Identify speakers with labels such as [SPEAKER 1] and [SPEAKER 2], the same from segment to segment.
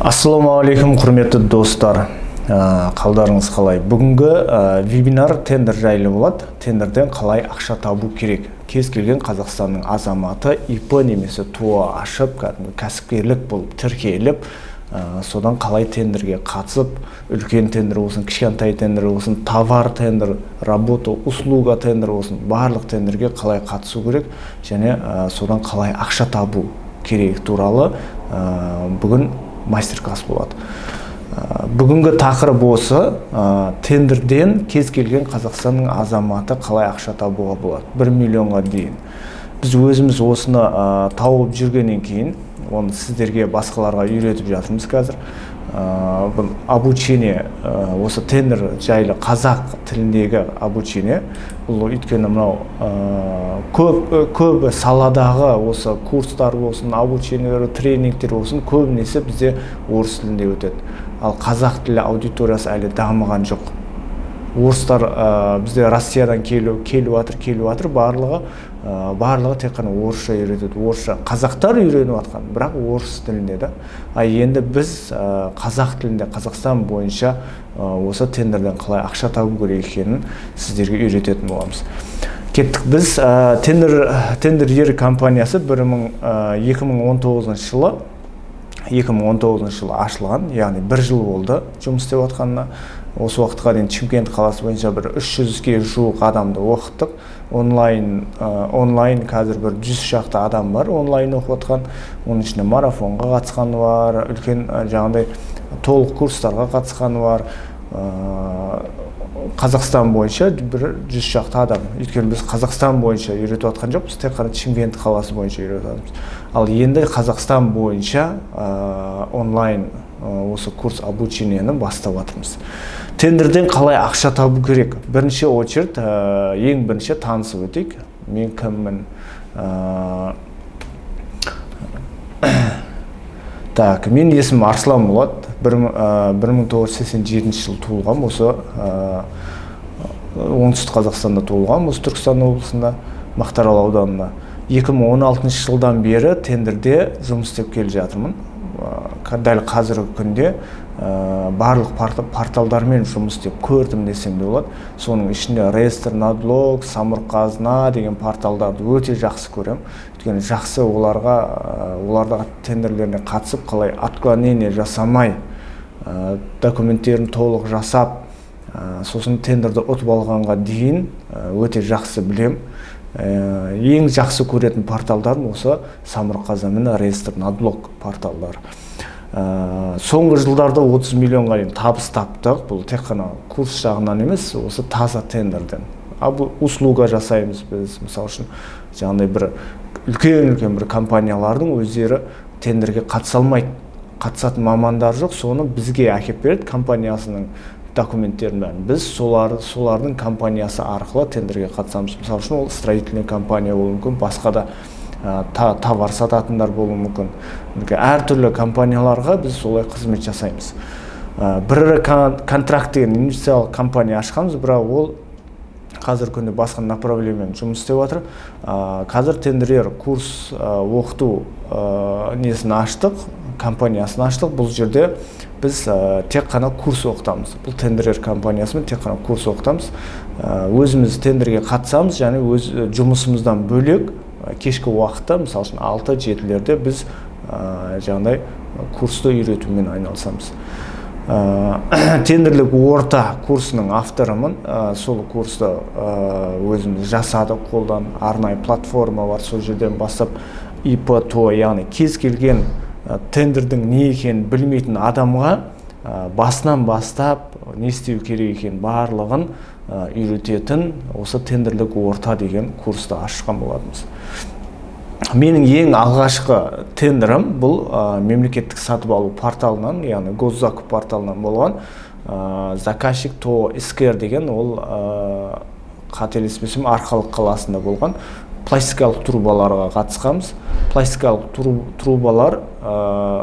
[SPEAKER 1] Ассалаумағалейкум, құрметті достар! Қалдарыңыз қалай? Бүгінгі вебинар тендер жайлы болады. Тендерден қалай ақша табу керек? Кез келген Қазақстанның азаматы ИП немесе ТОО ашып, кәдімгі кәсіпкерлік болып тіркеліп, содан қалай тендерге қатысып, үлкен тендер болсын, кішкентай тендер болсын, товар тендер, работа, услуга тендер болсын, барлық тендерге қалай қатысу керек және содан қалай ақша табу керек туралы бүгін мастер-класс болады. Бүгінгі тақырып осы: тендерден кез келген Қазақстанның азаматы қалай ақша табуға болады 1 миллионға дейін. Біз өзіміз осыны тауып жүргеннен кейін, оны сіздерге, басқаларға үйретіп жатырмыз қазір. Бұл обучение, осы тендер жайлы қазақ тіліндегі обучение бұл, өйткені мынау көп көп саладағы осы курстар болсын, обучениелер, тренингтер болсын, көбінесе бізде орыс тілінде өтеді, ал қазақ тілі аудиториясы әлі дамыған жоқ. Орыстар бізде Россиядан келіп жатыр, келіп жатыр барлығы, барлығы тек қана орысша үйретеді. Орысша қазақтар үйреніп жатқан, бірақ орыс тілінде да. А енді біз қазақ тілінде Қазақстан бойынша осы тендерден қалай ақша табу керек екенін сіздерге үйрететін боламыз. Кеттік. Біз Тендер компаниясы 2019 жылы, 2019 жылы ашылған, яғни бір жыл болды жұмыс істеп жатқанына. Осы уақытқа дейін Шымкент қаласы бойынша бір 300-ге жуық адамды оқыттық онлайн. Онлайн қазір бір 100 шақты адам бар онлайн оқып жатқан. Оның ішінде марафонға қатысқаны бар, үлкен жаңағыдай толық курстарға қатысқаны бар. Қазақстан бойынша бір 100 шақты адам, өйткені біз Қазақстан бойынша үйретіп жатқан жоқпыз, тек қана Шымкент қаласы бойынша үйретіп жатырмыз. Ал енді Қазақстан бойынша онлайн осы курс обучениені бастап жатырмыз. Тендерден қалай ақша табу керек? Бірінші очередь, ең бірінші танысып өтейік, мен кіммін. Так, менің есімім Арслан болады. 1987 жылы туылғанмын, осы Оңтүстік Қазақстанда туылғанмын, осы Түркістан облысында, Мақтаарал ауданында. 2016 жылдан бері тендерде жұмыс істеп келе жатырмын. Дәл қазіргі күнде барлық порталдармен жұмыс істеп көрдім десем де болады. Соның ішінде Реестр на длог, Самұрық Қазына деген порталдарды өте жақсы көремін, өйткені жақсы оларға, олардағы тендерлеріне қатысып, қалай отклонение жасамай, документтерін толық жасап, сосын тендерді ұтып алғанға дейін өте жақсы білем. Ең жақсы көретін порталдарым осы Самұрық Қазына мен Реестр на длог порталдары. Соңғы жылдарда 30 миллионға дейін табыс таптық. Бұл тек қана курс жағынан емес, осы таза тендерден. А бұл услуга жасаймыз біз. Мысалы үшін, жаңағыдай бір үлкен үлкен бір компаниялардың өздері тендерге қатыса алмайды, қатысатын мамандар жоқ, соны бізге әкеліп береді компаниясының документтерін бәрін. Біз солардың компаниясы арқылы тендерге қатысамыз. Мысалы үшін, ол строительный компания болуы мүмкін, басқа да товар сататындар болуы мүмкін. Мінекей, әртүрлі компанияларға біз солай қызмет жасаймыз. Бір ірі контракт деген инвестициялық компания ашқанбыз, бірақ ол қазіргі күнде басқа направлениемен жұмыс істеп жатыр. Қазір тендерлер курс оқыту несін аштық, компаниясын аштық. Бұл жерде біз тек қана курс оқытамыз. Бұл Тендерлер компаниясымен тек қана курс оқытамыз. Өзіміз тендерге қатысамыз және өз жұмысымыздан бөлек кешкі уақытта, мысалы үшін, 6-7-лерде біз жаңағыдай курсты үйретумен айналысамыз. Тендерлік орта курсының авторымын. Сол курсты өзіміз жасадық қолдан. Арнайы платформа бар, сол жерден бастап ИП, ТОО, яғни кез келген тендердің не екенін білмейтін адамға басынан бастап не істеу керек екенін барлығын үйрететін осы Тендерлік орта деген курсты ашқан болатынбыз. Менің ең алғашқы тендерім бұл мемлекеттік сатып алу порталынан, яғни госзакуп порталынан болған. Заказчик ТОО Искер деген, ол қателеспесем, Арқалық қаласында болған. Пластикалық трубаларға қатысқанбыз. Пластикалық трубалар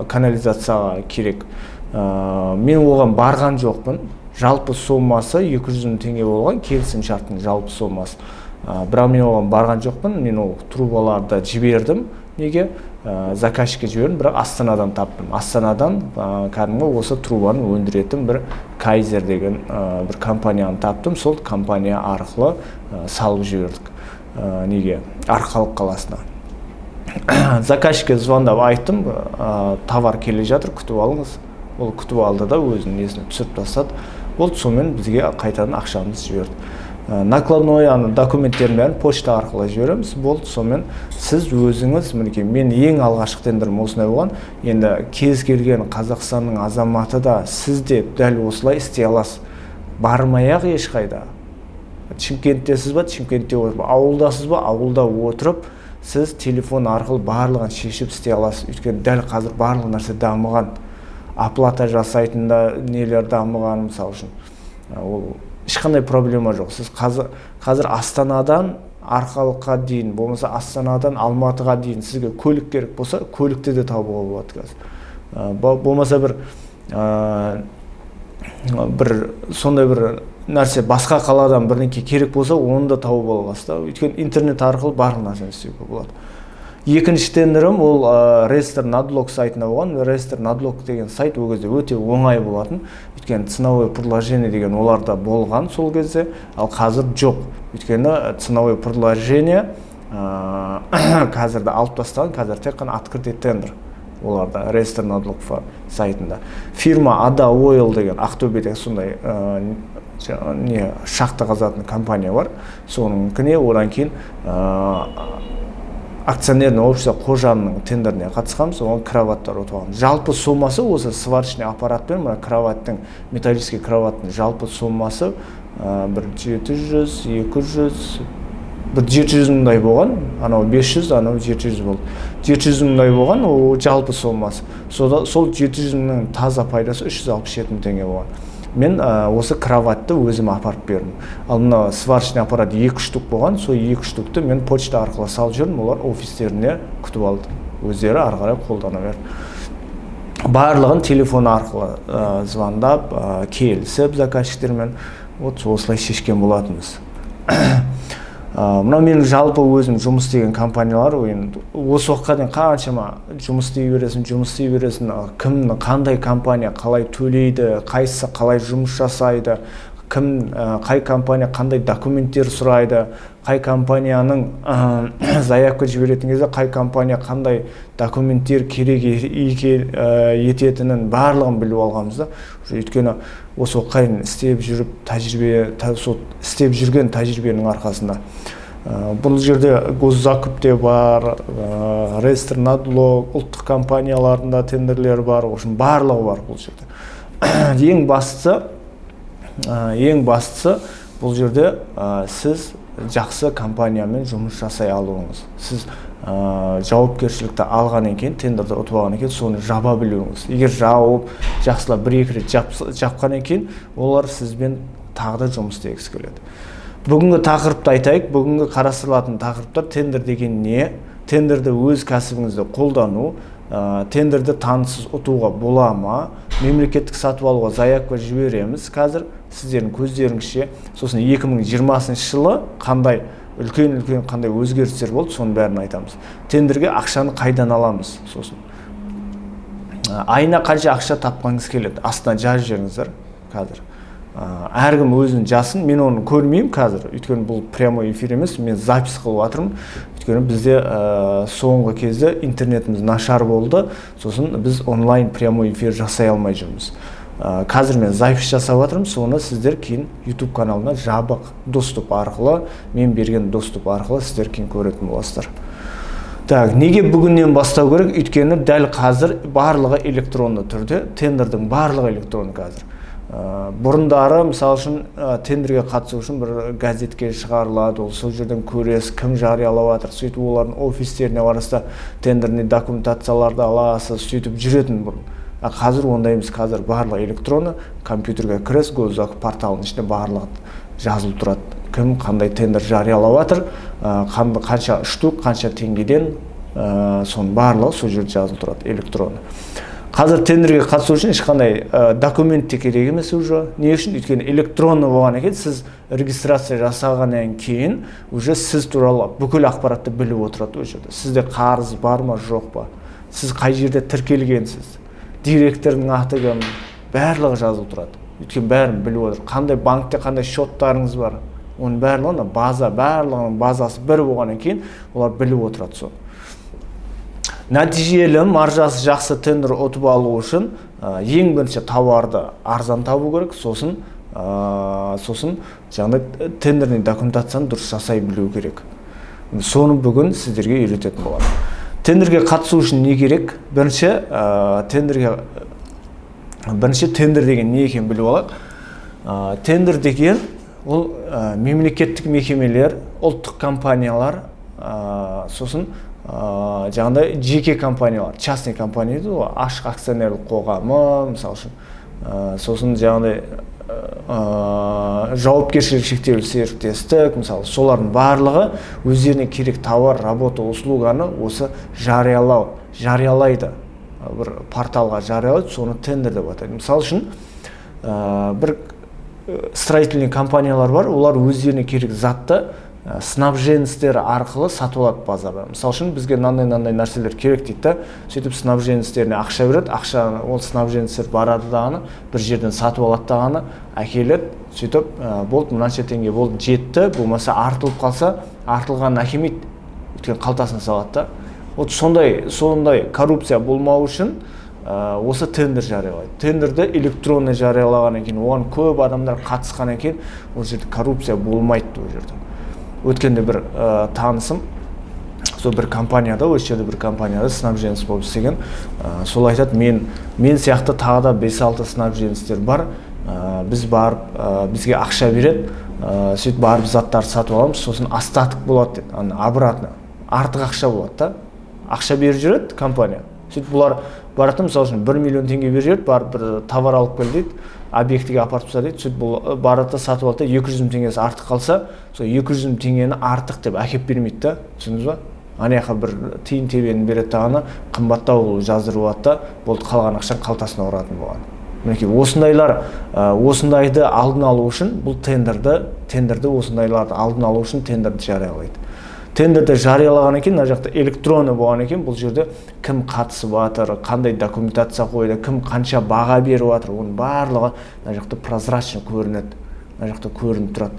[SPEAKER 1] канализацияға керек. Мен оған барған жоқпын. Жалпы сомасы 200 мың теңге болған, келісім шарттың жалпы сомасы. Бірақ мен оған барған жоқпын. Мен ол трубаларды жібердім. Неге? Заказчикке жібердім, бірақ Астанадан таптым. Астанадан кәдімгі осы трубаны өндіретін бір Кайзер деген бір компанияны таптым. Сол компания арқылы салып жібердік. Неге? Арқалық қаласына. Заказчикке звондап айттым: «Товар келе жатыр, күтіп алыңыз». Ол күтіп алды да, өзінің несіне түсіріп тастады. Болды, сонымен бізге қайтадан ақшамызды жіберді. Накладной, ана документтердің бәрін почта арқылы жібереміз. Болды, сонымен сіз өзіңіз, мінекей, мен ең алғашқы тендерім осындай болған. Енді кез келген Қазақстанның азаматы да, сіз де дәл осылай істей аласыз, бармай ақ ешқайда. Шымкенттесіз ба, Шымкентте отырып, ауылдасыз ба, ауылда отырып, сіз телефон арқылы барлығын шешіп істей аласыз. Өйткені дәл қазір барлық нәрсе дамыған, оплата жасайтын да нелер дамыған. Мысалы үшін, ол ешқандай проблема жоқ. Сіз қазір Астанадан Арқалыққа дейін, болмаса Астанадан Алматыға дейін сізге көлік керек болса, көлікті де табуға болады қазір. Болмаса бір сондай бір нәрсе, басқа қаладан бірдеңке керек болса, оны да тауып ала аласыз да. Өйткені интернет арқылы барлық нәрсені істеуге болады. Екінші тендерім ол реестр надлог сайтында болған. Реестр надлог деген сайт ол кезде өте оңай болатын, өйткені ценовое предложение деген оларда болған сол кезде, ал қазір жоқ. Өйткені ценовое предложение қазірді алып тастаған, қазір тек қана открытый тендер оларда, реестр надлог сайтында. Фирма Ада Ойл деген Ақтөбеде сондай не, шахта қазатын компания бар, соныкіне. Одан кейін акционерный общество Қожанның тендеріне қатысқанбыз. Оған кроваттар ұтып алған. Жалпы сомасы осы сварочный аппарат пен мына кроваттың, металлический кроваттың жалпы сомасы бір 700, 200, бір 700 мыңдай болған. Анау 500, анау 700 болды. 700 мыңдай болған ол жалпы сомасы. Сол 700 мыңның таза пайдасы 367 мың теңге болған. Мен осы кроватьты өзім апарып бердім, ал мына сварочный аппарат екі штук болған. Сол екі штукты мен почта арқылы салып жібердім, олар офистеріне күтіп алды, өздері ары қарай қолдана берді. Барлығын телефон арқылы звондап, келісіп заказчиктермен, вот осылай шешкен болатынбыз. Мынау менің жалпы өзім жұмыс істеген компаниялар. Енді осы уақытқа дейін қаншама жұмыс істей бересің, жұмыс істей бересің, кім, қандай компания қалай төлейді, қайсысы қалай жұмыс жасайды, кім, қай компания қандай документтер сұрайды, қай компанияның заявка жіберетін кезде қай компания қандай документтер керек ететінін барлығын біліп алғанбыз да. Өйткені осы уақытқа дейін істеп жүріп тәжірибе, сол істеп жүрген тәжірибенің арқасында. Бұл жерде госзакуп те бар, реестр надлог, ұлттық компанияларында тендерлер бар, в общем, барлығы бар бұл жерде. Ең бастысы бұл жерде сіз жақсы компаниямен жұмыс жасай алуыңыз, сіз жауапкершілікті алғаннан кейін, тендерді ұтып алғаннан кейін, соны жаба білуіңіз. Егер жауып, жақсылап бір екі рет жапқаннан кейін, олар сізбен тағы да жұмыс істегісі келеді. Бүгінгі тақырыпты айтайық. Бүгінгі қарастырылатын тақырыптар: тендер деген не, тендерді өз кәсібіңізде қолдану, тендерді таныссыз ұтуға бола ма, мемлекеттік сатып алуға заявка жібереміз қазір сіздердің көздеріңізше, сосын 2020 жылы қандай үлкен үлкен қандай өзгерістер болды, соның бәрін айтамыз. Тендерге ақшаны қайдан аламыз? Сосын айына қанша ақша тапқыңыз келеді, астына жазып жіберіңіздер. Қазір әркім өзінің жасын, мен оны көрмеймін қазір, өйткені бұл прямой эфир емес, мен запись қылып жатырмын. Өйткені бізде соңғы кезде интернетіміз нашар болды, сосын біз онлайн прямой эфир жасай алмай жүрміз. Қазір мен запись жасап жатырмын, соны сіздер кейін YouTube каналына жабық доступ арқылы, мен берген доступ арқылы сіздер кейін көретін боласыздар. Так, неге бүгіннен бастау керек? Өйткені дәл қазір барлығы электронды түрде, тендердің барлығы электронды қазір. Бұрындары, мысалы үшін, тендерге қатысу үшін бір газетке шығарылады, ол сол жерден көресіз, кім жариялап жатыр, сөйтіп олардың офистеріне барасыз да, тендерный документацияларды аласыз, сөйтіп жүретін бұрын. А қазір ондай емес, қазір барлығы электронды. Компьютерге кіресіз, госзакуп порталының ішінде барлығы жазылып тұрады: кім қандай тендер жариялап жатыр, қанша штук, қанша теңгеден, соның барлығы сол жерде жазылып тұрады электронды. Қазір тендерге қатысу үшін ешқандай документ те керек емес уже. Не үшін? Өйткені электронный болғаннан кейін, сіз регистрация жасағаннан кейін уже сіз туралы бүкіл ақпаратты біліп отырады ол жерде. Сізде қарыз бар ма, жоқ па, сіз қай жерде тіркелгенсіз, директордың аты кім, барлығы жазылып тұрады. Өйткені бәрін біліп отыр. Қандай банкте қандай счеттарыңыз бар, оның барлығын база, барлығының базасы бір болғаннан кейін олар біліп отырады соны. Нәтижелі, маржасы жақсы тендер ұтып алу үшін ең бірінші тауарды арзан табу керек, сосын жаңағыдай тендерный документацияны дұрыс жасай білу керек. Соны бүгін сіздерге үйрететін боламын. Тендерге қатысу үшін не керек? Бірінші тендерге, бірінші тендер деген не екенін біліп алайық. Тендер деген ол мемлекеттік мекемелер, ұлттық компаниялар, сосын жаңағыдай жеке компаниялар, частный компания дейді ғой, ашық акционерлік қоғамы, мысалы үшін, сосын жаңағыдай жауапкершілігі шектеулі серіктестік, мысалы, солардың барлығы өздеріне керек товар, работа, услуганы осы жариялайды, бір порталға жариялайды, соны тендер деп атайды. Мысалы үшін, бір строительный компаниялар бар, олар өздеріне керек затты снабженецтер арқылы сатып алады базардан. Мысалы үшін, бізге мынандай мынандай нәрселер керек дейді да, сөйтіп снабженецтеріне ақша береді. Ақша, ол снабженецтер барады дағыны, бір жерден сатып алады дағыны, әкеледі. Сөйтіп болды, мынанша теңге болды, жетті. Болмаса артылып қалса, артылғанын әкелмейді, өйткені қалтасына салады да. Вот сондай коррупция болмау үшін осы тендер жариялайды. Тендерді электронный жариялағаннан кейін, оған көп адамдар қатысқаннан кейін ол жерде коррупция болмайды. Ол жерде өткенде бір танысым сол бір компанияда, осы жерде бір компанияда снабженец болып істеген. Сол айтады: Мен сияқты тағы да бес алты снабженецтер бар, біз барып, бізге ақша береді, сөйтіп барып заттарды сатып аламыз, сосын остаток болады, – дейді. Ана обратно артық ақша болады да, ақша беріп жібереді компания. Сөйтіп бұлар барады да, мысалы үшін, 1 миллион теңге беріп жібереді, барып бір товар алып кел дейді, объектіге апарып таста дейді. Сөйтіп бұл барады да, сатып алады да, 200 мың теңгесі артық қалса, сол 200 мың теңгені артық деп әкеліп бермейді да, түсіндіңіз ба? Ана жаққа бір тиын тебенін береді дағыны, қымбаттау қылып жаздырып алады да, болды, қалған ақшаны қалтасына ұратын болған. Мінекей, осындайлар, осындайды алдын алу үшін бұл тендерді, осындайларды алдын алу үшін тендерді жариялайды. Тендерді жариялағаннан кейін, мына жақта электронный болғаннан кейін, бұл жерде кім қатысып жатыр, қандай документация қойды, кім қанша баға беріп жатыр, оның барлығы мына жақта прозрачно көрінеді, мына жақта көрініп тұрады.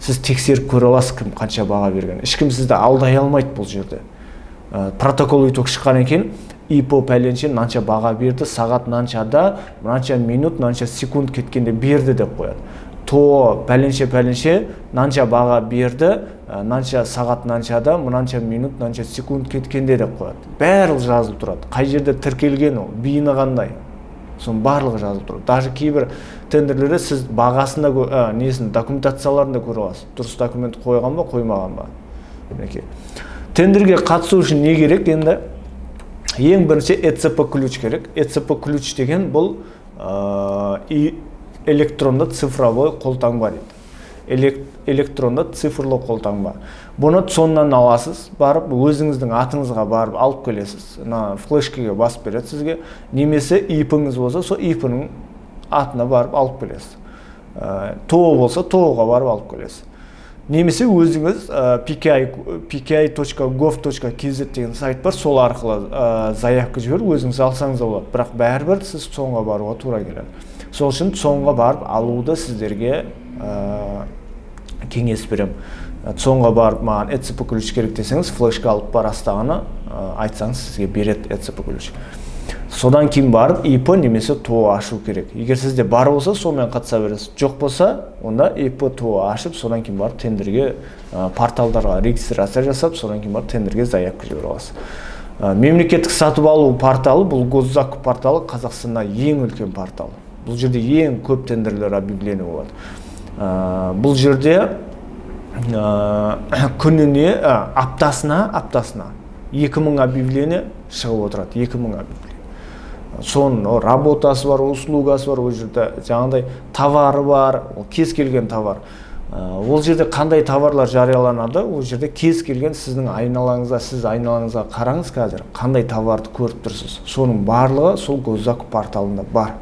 [SPEAKER 1] Сіз тексеріп көре аласыз кім қанша баға берген, ешкім сізді алдай алмайды бұл жерде. Протокол итог шыққаннан кейін ИП пәленше мынанша баға берді, сағат мынаншада, мынанша минут, мынанша секунд кеткенде берді деп қояды. ТОО пәленше пәленше мынанша баға берді, мынанша сағат мынаншада, мынанша минут, мынанша секунд кеткенде деп қояды. Барлығы жазылып тұрады, қай жерде тіркелген, ол БИНі қандай, соның барлығы жазылып тұрады. Даже кейбір тендерлерде сіз бағасын да несін, документацияларын да көре аласыз, дұрыс документ қойған ба, қоймаған ба. Мінекей, тендерге қатысу үшін не керек? Енді ең бірінші ЭЦП ключ керек. ЭЦП ключ деген бұл электронды цифровой қолтаңба дейді, электронды цифрлы қолтаңба. Бұны ЦОНнан аласыз, барып өзіңіздің атыңызға барып алып келесіз, мына флешкаге басып береді сізге, немесе ИП-іңіз болса, сол ИП-ның атына барып алып келесіз, ТОО болса, ТОО-ға барып алып келесіз, немесе өзіңіз pki.gov.kz деген сайт бар, сол арқылы заявка жіберіп, өзіңіз алсаңыз да болады. Бірақ бәрібір сіз ЦОНға баруға тура келеді. Сол үшін ЦОНға барып алуды сіздерге кеңес беремін. ЦОНға барып, маған ЭЦП ключ керек десеңіз, флешка алып барасыз дағыны, айтсаңыз, сізге береді ЭЦП ключ. Содан кейін барып ИП немесе ТОО ашу керек. Егер сізде бар болса, сонымен қатыса бересіз, жоқ болса, онда ИП, ТОО ашып, содан кейін барып тендерге, порталдарға регистрация жасап, содан кейін барып тендерге заявка жібере аласыз. Мемлекеттік сатып алу порталы, бұл госзакуп порталы, Қазақстанда ең үлкен портал. Бұл жерде ең көп тендерлер, объявление болады. Бұл жерде күніне, аптасына 2000 объявление шығып отырады, 2000 объявление. Соның работасы бар, услугасы бар, ол жерде жаңағыдай товары бар, ол кез келген товар. Ол жерде қандай товарлар жарияланады? Ол жерде кез келген сіздің айналаңызда, сіз айналаңызға қараңыз қазір, қандай товарды көріп тұрсыз, соның барлығы сол госзакуп порталында бар.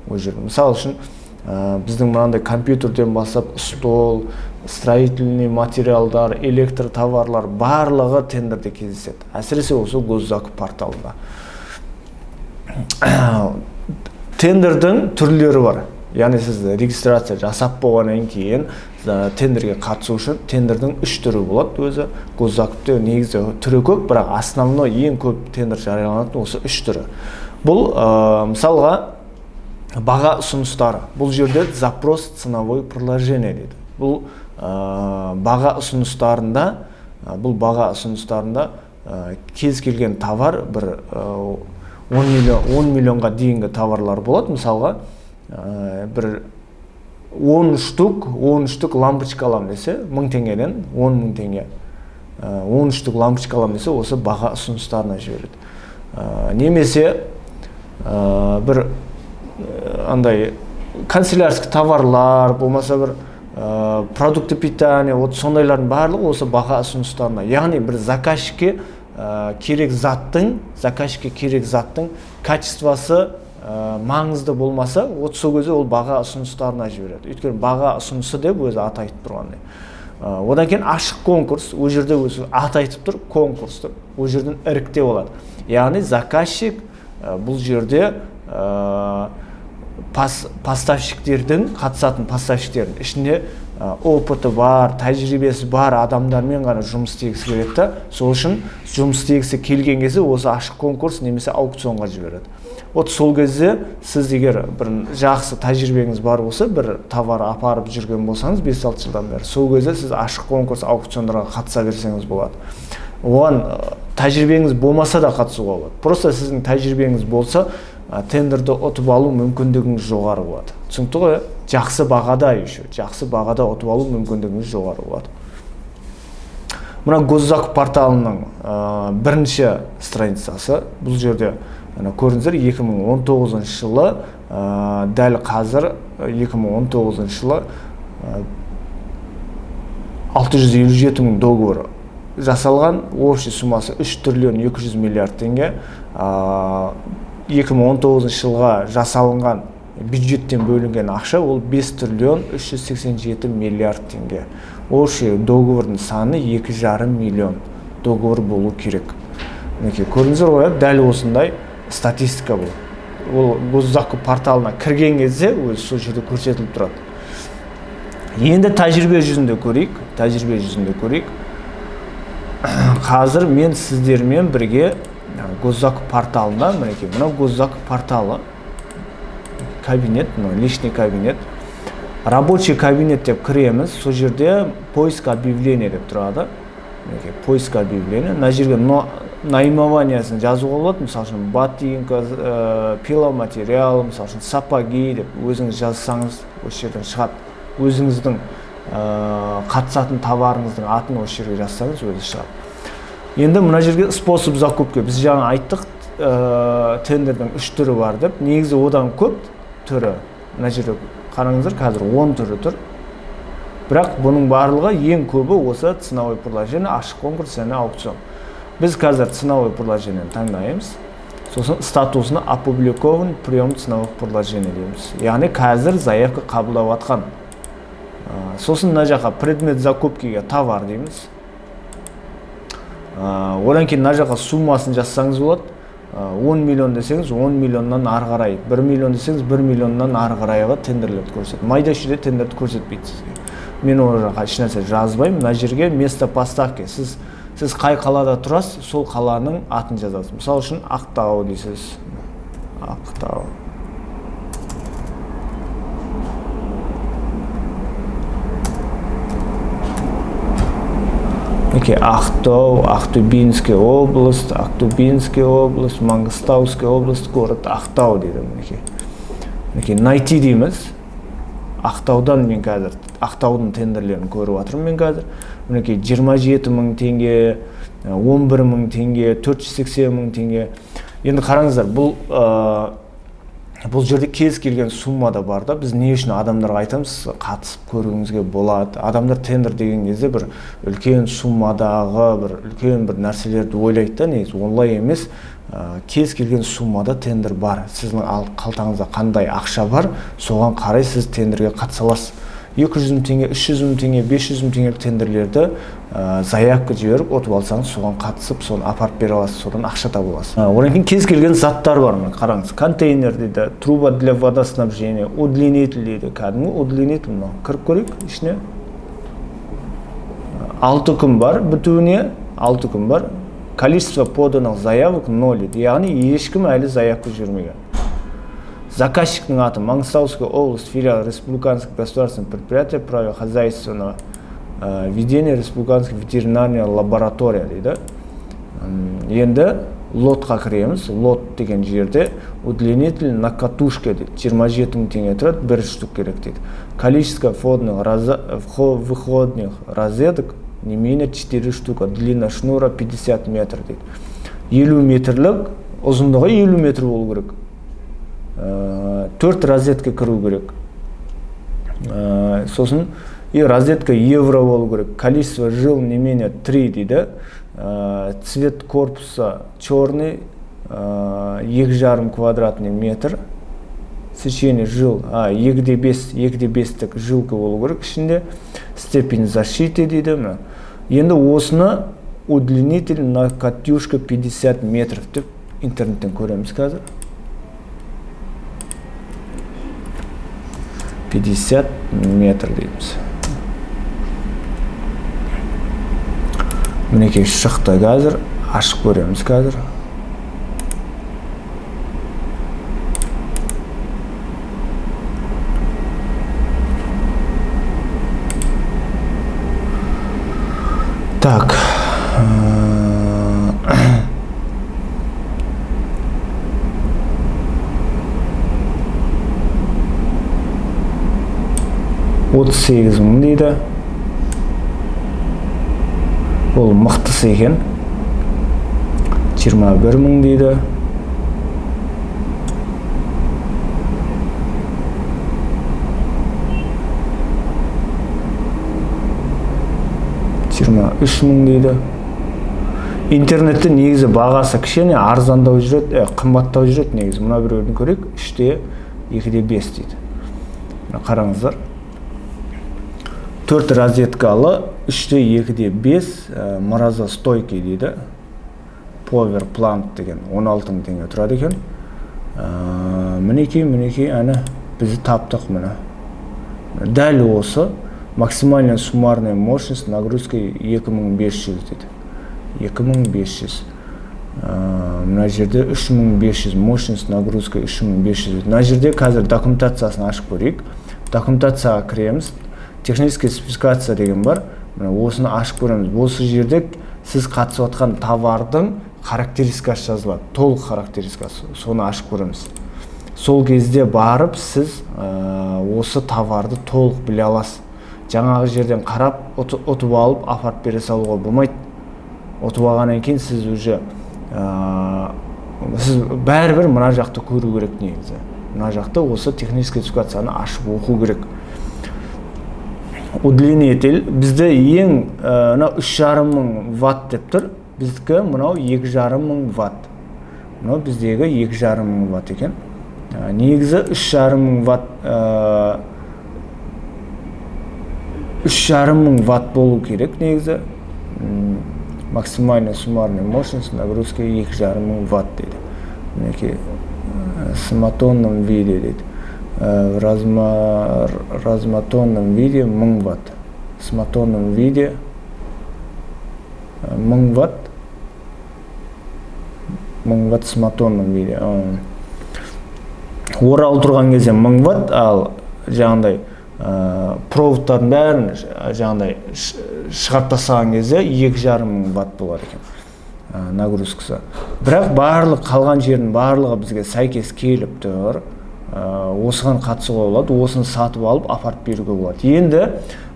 [SPEAKER 1] Ол жерде, мысалы үшін, біздің мынандай компьютерден бастап стол, строительный материалдар, электр товарлар барлығы тендерде кездеседі. Әсіресе осы госзакуп порталында. Тендердің түрлері бар. Яғни сіз регистрация жасап болғаннан кейін тендерге қатысу үшін тендердің үш түрі болады өзі. Госзакупте негізі түрі көп, бірақ основной ең көп тендер жарияланатын осы үш түрі. Бұл, мысалға, баға ұсыныстары. Бұл жерде запрос ценовой предложение дейді. Бұл, баға ұсыныстарында, бұл баға ұсыныстарында, кез келген товар бір, 10 миллион, 10 миллионға дейінгі товарлар болады. Мысалға, бір 10 штук, 10 штук лампочка аламын десе, 1000 теңгеден 10 мың теңге. 10 штук лампочка аламын десе, осы баға ұсыныстарына жібереді. Немесе, бір, андай канцелярский товарлар, болмаса бір, продукты питания, вот сондайлардың барлығы осы баға ұсыныстарына. Яғни бір заказчикке, керек заттың, заказчикке керек заттың качествосы, маңызды болмаса, вот сол кезде ол баға ұсыныстарына жібереді. Өйткені баға ұсынысы деп өзі аты айтып тұрғандай. Одан кейін ашық конкурс, ол жерде өзі аты айтып тұр, конкурс деп, ол жерден іріктеу болады. Яғни заказчик, бұл жерде, поставщиктердің, қатысатын поставщиктердің ішінде, опыты бар, тәжірибесі бар адамдармен ғана жұмыс істегісі келеді да. Сол үшін жұмыс істегісі келген кезде осы ашық конкурс немесе аукционға жібереді. Вот сол кезде сіз егер бір жақсы тәжірибеңіз бар болса, бір товар апарып жүрген болсаңыз 5-6 жылдан бері, сол кезде сіз ашық конкурс аукциондарға қатыса берсеңіз болады. Оған, тәжірибеңіз болмаса да қатысуға болады. Просто сіздің тәжірибеңіз болса, тендерді ұтып алу мүмкіндігіңіз жоғары болады. Түсінікті ғой, ә? Жақсы бағада еще, жақсы бағада ұтып алу мүмкіндігіңіз жоғары болады. Мына госзакуп порталының, бірінші страницасы. Бұл жерде мына көрдіңіздер, 2019 жылы, дәл қазір, 2019 жылы, 657 мың договор жасалған, общий суммасы үш триллион екі жүз миллиард теңге. 2019 жылға жасалынған бюджеттен бөлінген ақша ол бес триллион үш жүз сексен жеті миллиард теңге. Общий договордың саны екі жарым миллион договор болу керек. Мінекей көрдіңіздер ғой, ә? Дәл осындай статистика бұл. Ол госзакуп порталына кірген кезде өзі сол жерде көрсетіліп тұрады. Енді тәжірибе жүзінде көрейік, тәжірибе жүзінде көрейік. Қазір мен сіздермен бірге госзакуп порталында, мінекей мынау госзакуп порталы, кабинет, мынау личный кабинет, рабочий кабинет деп кіреміз, сол жерде поиск объявление деп тұрады. Мінекей поиск объявление, мына жерге наименованиясын жазуға болады, мысалы үшін ботинка, пиломатериал, мысалы үшін сапоги деп өзіңіз жазсаңыз осы жерден шығады. Өзіңіздің, қатысатын товарыңыздың атын осы жерге жазсаңыз өзі шығады. Енді мына жерге способ закупки, біз жаңа айттық, тендердің үш түрі бар деп, негізі одан көп түрі. Мына жерде қараңыздар, қазір 10 түрі тұр. Бірақ бұның барлығы ең көбі осы ценовой предложение, ашық конкурс және аукцион. Біз қазір ценовой предложениені таңдаймыз. Сосын статусына опубликован прием ценовых предложений дейміз. Яғни қазір заявка қабылдап жатқан. Сосын мына жаққа предмет закупкиге товар дейміз. Одан кейін мына жаққа суммасын жазсаңыз болады. 10 миллион десеңіз, 10 миллионнан ары қарай, 1 миллион десеңіз, 1 миллионнан ары қарайғы тендерлерді көрсетеді. Майда шүйде тендерді көрсетпейді сізге. Мен ол жаққа ешнәрсе жазбаймын. Мына жерге место поставки. Сіз қай қалада тұрасыз, сол қаланың атын жазасыз. Мысалы үшін Ақтау дейсіз. Ақтау. Окей, Ақтау, Актюбинская область, Актюбинская область, Мангыстауская область, город Ақтау дейді мінекей. Мінекей, найти дейміз. Ақтаудан мен қазір, Ақтаудың тендерлерін көріп жатырмын мен қазір. Мінекей, жиырма жеті мың теңге, он бір мың теңге, төрт жүз сексен мың теңге. Енді қараңыздар, бұл, Бұл жерде кез келген суммада бар да. Біз не үшін адамдарға айтамыз, қатысып көруіңізге болады. Адамдар тендер деген кезде бір үлкен суммадағы бір үлкен бір нәрселерді ойлайды да, негізі онлай емес. Кез келген суммада тендер бар. Сіздің қалтаңызда қандай ақша бар, соған қарай сіз тендерге қатыса аласыз. 200 мың теңге, 300 мың теңге, 500 мың теңгелік тендерлерді заявка жіберіп ұтып алсаңыз, соған қатысып, соны апарып бере аласыз, содан ақша таба аласыз. Одан кейін кез келген заттар бар, мына қараңыз, контейнер дейді, труба для водоснабжения, удлинитель дейді, кәдімгі удлинитель мынау. Кіріп көрейік ішіне. 6 күн бар бітуіне, 6 күн бар. Количество поданных заявок 0 дейді, яғни ешкім әлі заявка жібермеген. Заказчиктің аты Маңғыстауская область, филиал Республиканского государственного предприятия правохозяйственного ведения Республиканская ветеринарная лаборатория дейді. Енді лотқа кіреміз. Лот деген жерде удлинитель на катушке дейді. 27 мың теңге тұрады, бір штук керек дейді. Количество выходных розеток не менее 4 штука. Длина шнура 50 метр дейді. 50 метрлік, ұзындығы 50 метр болу керек. 4 розетка кіру керек. Сосын и розетка евро болу керек. Количество жил не менее 3 дейді. Цвет корпуса черный, екі жарым квадратный метр. Сечение жил, екі де бес, екі де бестік жилка болу керек ішінде. Степень защиты дейді. Мына. Енді осыны удлинитель на катушка 50 метров деп интернеттен көреміз қазір. 50 метр дейміз. Мінекей шықты қазір, ашып көреміз қазір. Так. 38 мың дейді. Ол мықтысы екен. 21 мың дейді. 23 мың дейді. Интернетте негізі бағасы кішкене арзандау жүреді, қымбаттау жүреді негізі. Мына біреуін көрейік, үште екі де бес дейді. Мына қараңыздар. 4 розеткалы, үште екі де бес, морозостойкий дейді. Power Plant деген 16 мың теңге тұрады екен. Мінекей, мінекей, әне бізді таптық міне. Дәл осы максимальная суммарная мощность нагрузка 2500 дейді. 2500. Мына жерде 3500, мощность нагрузка 3500 дейді. Мына жерде қазір документациясын ашып көрейік. Документацияға кіреміз. Техническая спецификация деген бар. Мына осыны ашып көреміз. Осы жерде сіз қатысып жатқан товардың характеристикасы жазылады, толық характеристикасы. Соны ашып көреміз. Сол кезде барып сіз осы товарды толық біле аласыз. Жаңағы жерден қарап, ұтып алып, апарып бере салуға болмайды. Ұтып алғаннан кейін сіз уже, сіз бәрібір мына жақты көру керек негізі. Мына жақты осы техническая спецификацияны ашып оқу керек. Удлинитель бізде ең, мынау үш жарым мың ватт деп тұр. Біздікі мынау екі жарым мың ватт. Мынау біздегі екі жарым мың ватт екен. Негізі үш жарым мың ватт, үш жарым мың ватт болу керек негізі. Максимальная суммарная мощность нагрузка екі жарым мың ватт дейді. Мінекей, в самотонном виде дейді. В размотонном виде 1000 ватт. В самотонном виде 1000 ватт. 1000 ватт в самотонном виде. Оралып тұрған кезде 1000 ватт, ал жаңағындай, проводтардың бәрін жаңағындай шығарып тастаған кезде екі жарым мың ватт болады екен, нагрузкасы. Бірақ барлық қалған жердің барлығы бізге сәйкес келіп тұр. Осыған қатысуға болады, осыны сатып алып апарып беруге болады. Енді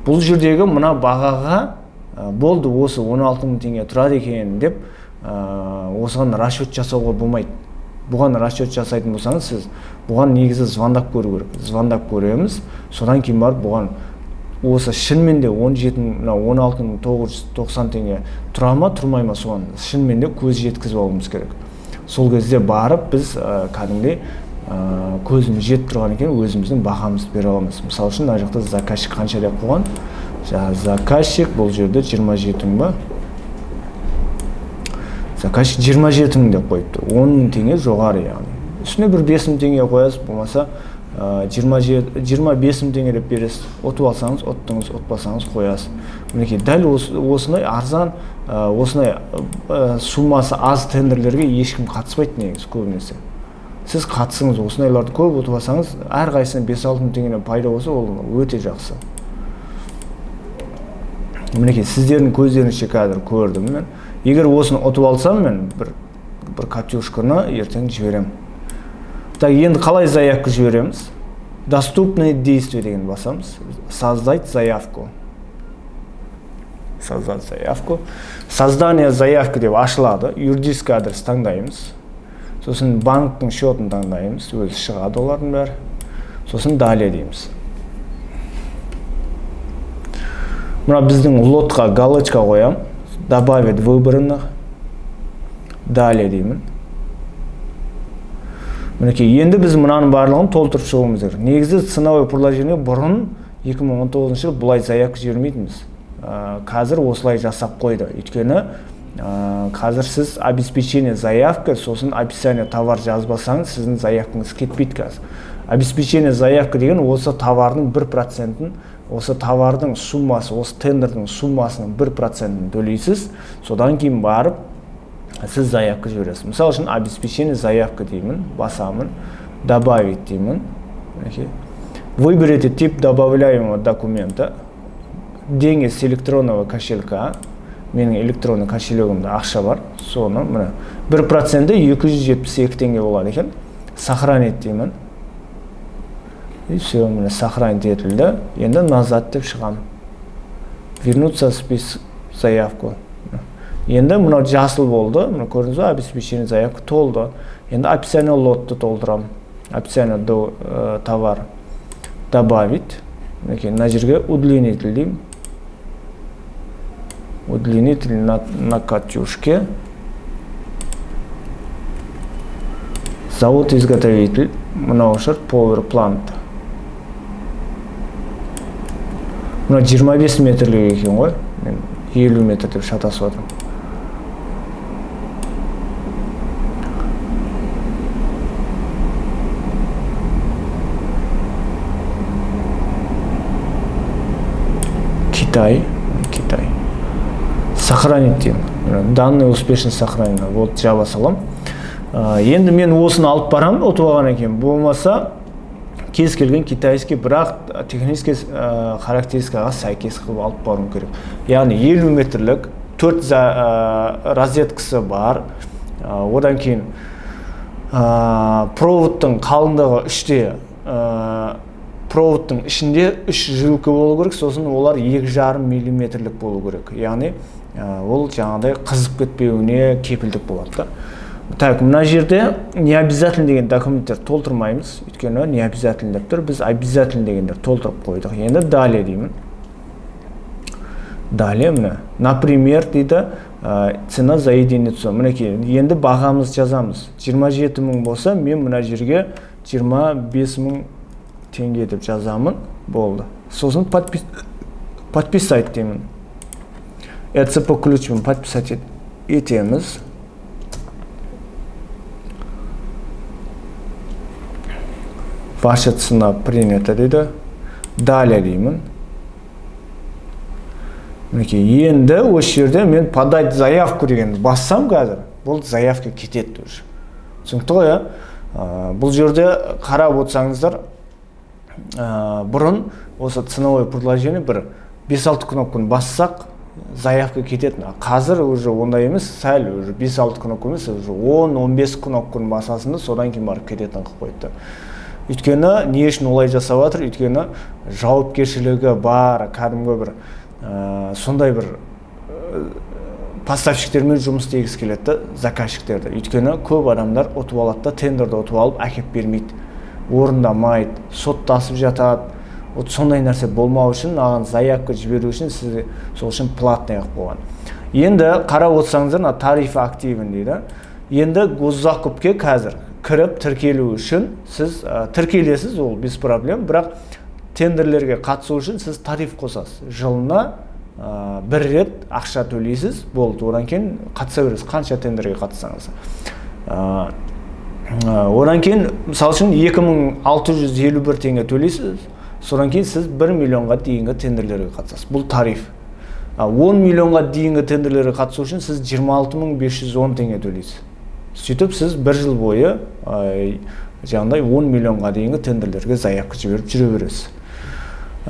[SPEAKER 1] бұл жердегі мына бағаға, болды осы 16 мың теңге тұрады екен деп, осыған расчет жасауға болмайды. Бұған расчет жасайтын болсаңыз, сіз бұған негізі звондап көру керек. Звондап көреміз, содан кейін барып бұған осы шынымен де 17 мына 16 990 теңге тұра ма, тұрмай ма, соған шынымен де көз жеткізіп алуымыз керек. Сол кезде барып біз кәдімгідей көзіміз жетіп тұрған екен, өзіміздің бағамызды бере аламыз. Мысалы үшін, мына жақта заказчик қанша деп қойған? Жаңа заказчик бұл жерде 27 мың ба? Заказчик 27 мың деп қойыпты. 10 мың теңге жоғары, яғни. Үстіне бір 5 мың теңге қоясыз, болмаса 25 мың теңге деп бересіз. Ұтып алсаңыз, ұттыңыз, ұтпасаңыз қоясыз. Мінекей, дәл осындай арзан, осындай суммасы аз тендерлерге ешкім қатыспайды негізі көбінесе. Сіз қатысыңыз, осындайларды көп ұтып алсаңыз, әрқайсысынан 5-6 мың теңгеден пайда болса, ол өте жақсы. Мінекей, сіздердің көздеріңізше қазір көрдім мен. Егер осыны ұтып алсам, мен бір катюшканы ертең жіберемін. Так, енді қалай заявка жібереміз? Доступные действия деген басамыз. Создать заявку. Создать заявку. Создание заявки деп ашылады. Юридический адрес таңдаймыз. Сосын банктің счетын таңдаймыз. Өзі шығады олардың бәрі. Сосын далее дейміз. Мына біздің лотқа галочка қоям. Добавить выбранных. Далее деймін. Мінекей, енді біз мынаның барлығын толтырып шығуымыз керек. Негізі ценовое предложение бұрын 2019 жылы бұлай заявка жібермейтінбіз. Қазір осылай жасап қойды. Өйткені қазір сіз обеспечение заявка, сосын описание товар жазбасаңыз, сіздің заявкаңыз кетпейді қазір. Обеспечение заявка деген осы товардың 1%-ін, осы товардың суммасы, осы тендердің суммасының 1%-ін төлейсіз, содан кейін барып сіз заявка жібересіз. Мысалы үшін, обеспечение заявка деймін, басамын, добавить деймін. Мінекей. Выберите тип добавляемого документа. Деньги с электронного кошелька. Менің электронный кошелегімде ақша бар. Соны міне 1%-і 272 теңге болады екен. Сохранить деймін. И все, міне сохранить етілді. Енді назад деп шығамын. Вернуться в список заявку. Енді мынау жасыл болды. Мына көрдіңіз ба, обеспечение заявка толды. Енді описание лотты толтырамын. Описание товар. Добавить. Мінекей, мына жерге удлинитель деймін. Удлинитель на катюшке. Завод изготовитель. Мынау шығар, Power Plant. Мына 25 метрлік екен ғой. Мен 50 метр деп шатасып жатырмын. Китай, Китай. Сохранить деймін. Данные успешно сохранены. Вот, жаба салам. Енді мен осыны алып барамын, ұтып алғаннан кейін. Болмаса, кез келген китайский, бірақ технический характеристикаға сәйкес қылып алып баруым керек. Яғни 50 метрлік, 4 розеткасы бар. Одан кейін проводтың қалыңдығы 3-те, проводтың ішінде 3 жилка болу керек, сосын олар 2,5 миллиметрлік болу керек. Яғни ол жаңағыдай қызып кетпеуіне кепілдік болады да. Так, мына жерде не обязательно деген документтер толтырмаймыз, өйткені не обязательно деп тұр, біз обязательно дегендер толтырып қойдық. Енді далее деймін. Далее міне, например дейді, цена за единицу. Мінекей, енді бағамызды жазамыз. 27 мың болса, мен мына жерге 25 мың теңге деп жазамын. Болды. Сосын подписать деймін. ЭЦП ключпен подписать етеміз. Ваша цена принята дейді. Далее деймін. Мінекей, енді осы жерде мен подать заявку дегенді бассам қазір, бұл заявка кетеді уже. Түсінікті ғой, иә? Бұл жерде қарап отырсаңыздар, бұрын осы ценовое предложение бір 5-6 кнопканы бассақ, заявка кететін. А қазір уже ондай емес, сәл уже 5-6 кнопка емес, уже 10-15 кнопканы басасың да, содан кейін барып кететін қылып қойыпты. Өйткені не үшін олай жасап жатыр? Өйткені жауапкершілігі бар, кәдімгі бір сондай бір Поставщиктермен жұмыс істегісі келеді да, заказчиктерді. Өйткені көп адамдар ұтып алады да, тендерді ұтып алып әкеп бермейді, орындамайды, соттасып жатады. Вот сондай нәрсе болмау үшін, маған заявка жіберу үшін сіз сол үшін платный қылып қойған. Енді қарап отырсаңыздар, мына тариф активін дейді. Енді госзакупке қазір кіріп тіркелу үшін сіз тіркелесіз, ол без проблем, бірақ тендерлерге қатысу үшін сіз тариф қосасыз. Жылына бір рет ақша төлейсіз, болды, одан кейін қатыса бересіз, қанша тендерге қатыссаңыз. Одан кейін, мысалы үшін, 2651 теңге төлейсіз, содан кейін сіз 1 миллионға дейінгі тендерлерге қатысасыз. Бұл тариф. 10 миллионға дейінгі тендерлерге қатысу үшін сіз 26510 теңге төлейсіз. Сөйтіп сіз бір жыл бойы жаңағыдай 10 миллионға дейінгі тендерлерге заявка жіберіп жүре бересіз.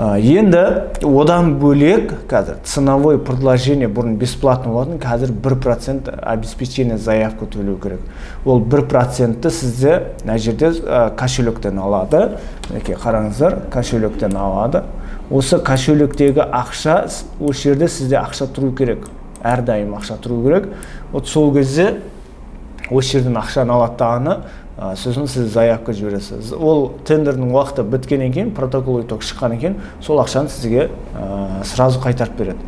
[SPEAKER 1] Енді одан бөлек қазір ценовой предложение бұрын бесплатно болатын, қазір 1% обеспечение заявка төлеу керек. Ол 1%-ті сізде мына жерде кошелектен алады. Мінекей қараңыздар, кошелектен алады. Осы кошелектегі ақша, осы жерде сізде ақша тұру керек. Әрдайым ақша тұру керек. Вот сол кезде осы жерден ақшаны алады дағыны, сосын сіз заявка жібересіз. Ол тендердің уақыты біткеннен кейін, протокол итог шыққаннан кейін сол ақшаны сізге сразу қайтарып береді.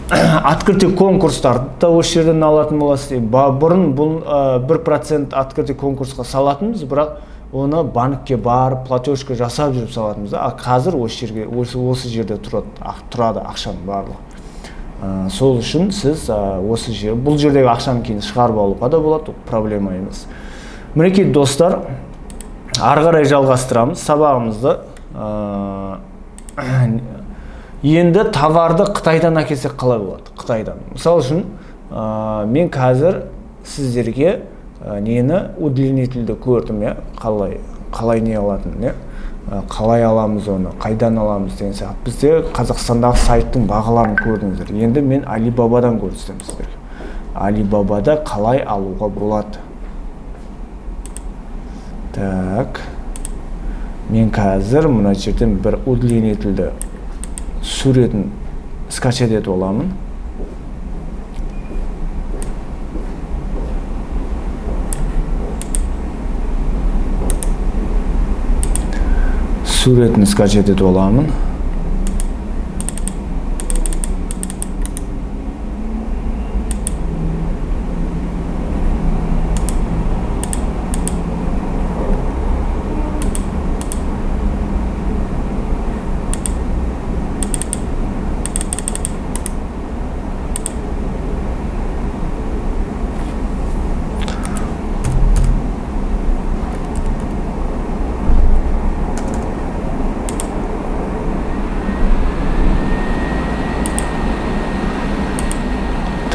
[SPEAKER 1] Открытый конкурстарды да осы жерден алатын боласыз. Бұрын бұл 1% открытый конкурсқа салатынбыз, бірақ оны банкке барып платежка жасап жүріп салатынбыз да. А қазір осы жерге, осы жерде тұрады ақшаның барлығы. Сол үшін сіз осы жер, бұл жердегі ақшаны кейін шығарып алуға да болады, ол проблема емес. Мінекей достар, ары қарай жалғастырамыз сабағымызды. Енді товарды Қытайдан әкелсек қалай болады? Қытайдан. Мысалы үшін, мен қазір сіздерге нені удлинительді көрдім, иә? Қалай не алатынын, иә? Қалай аламыз оны, қайдан аламыз деген сияқты. Бізде Қазақстандағы сайттың бағаларын көрдіңіздер. Енді мен Алибабадан көрсетемін сіздерге. Алибабада қалай алуға болады? Так. Мен қазір мына жерден бір удлинительді суретін скачать етіп аламын. Суретін скачать етіп аламын.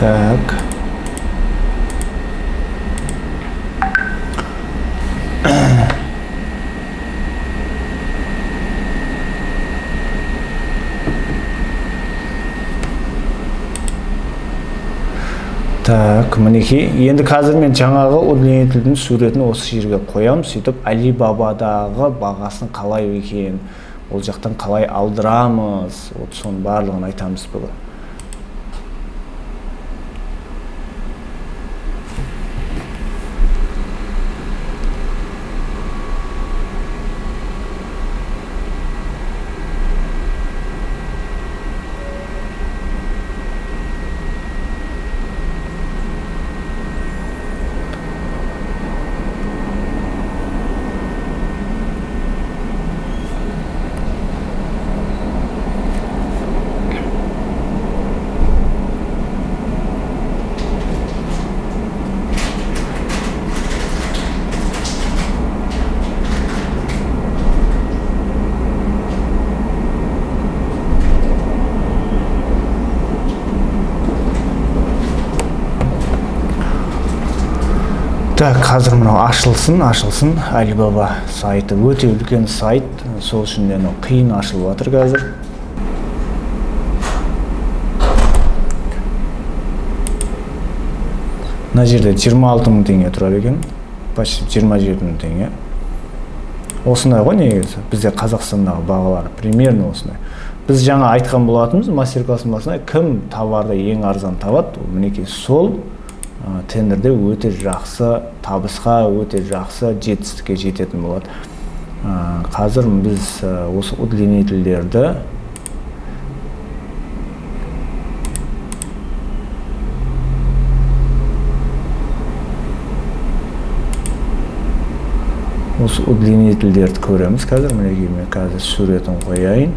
[SPEAKER 1] Так. Так, мінекей. Енді қазір мен жаңағы удлинительдің суретін осы жерге қоямын. Сөйтіп Алибабадағы бағасын қалай екен, ол жақтан қалай алдырамыз, вот соның барлығын айтамыз бүгін. Так, қазір мынау ашылсын, ашылсын. Alibaba сайты өте үлкен сайт, сол үшін де мынау қиын ашылып жатыр қазір. Мына жерде 26 мың теңге тұрады екен, почти 27 мың теңге. Осындай ғой негізі, бізде Қазақстандағы бағалар примерно осындай. Біз жаңа айтқан болатынбыз мастер-класстың басында, кім товарды ең арзан табады, мінекей сол тендерде өте жақсы табысқа, өте жақсы жетістікке жететін болады. Қазір біз осы удлинительдерді көреміз қазір. Мінекей мен қазір суретін қояйын.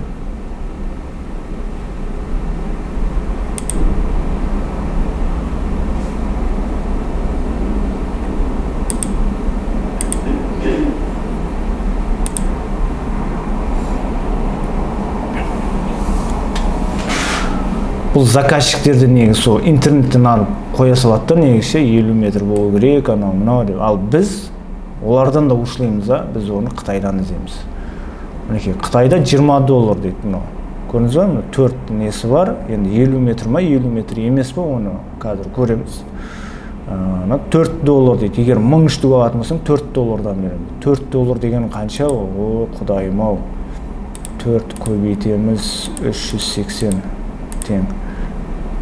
[SPEAKER 1] Бұл заказчиктерді негізі сол интернеттен алып қоя салады да, негізі 50 метр болу керек, анау мынау деп. Ал біз олардан да ушлаймыз да, біз оны Қытайдан іздейміз. Мінекей Қытайда 20 доллар дейді мынау. Көрдіңіз ба? Мына 4 несі бар. Енді 50 метр ма, 50 метр емес па, оны қазір көреміз. Мына 4 доллар дейді. Егер 1000 штук алатын болсаң, 4 доллардан беремін. 4 доллар деген қанша? О, құдайым ау. 4 көбейтеміз 380 тең.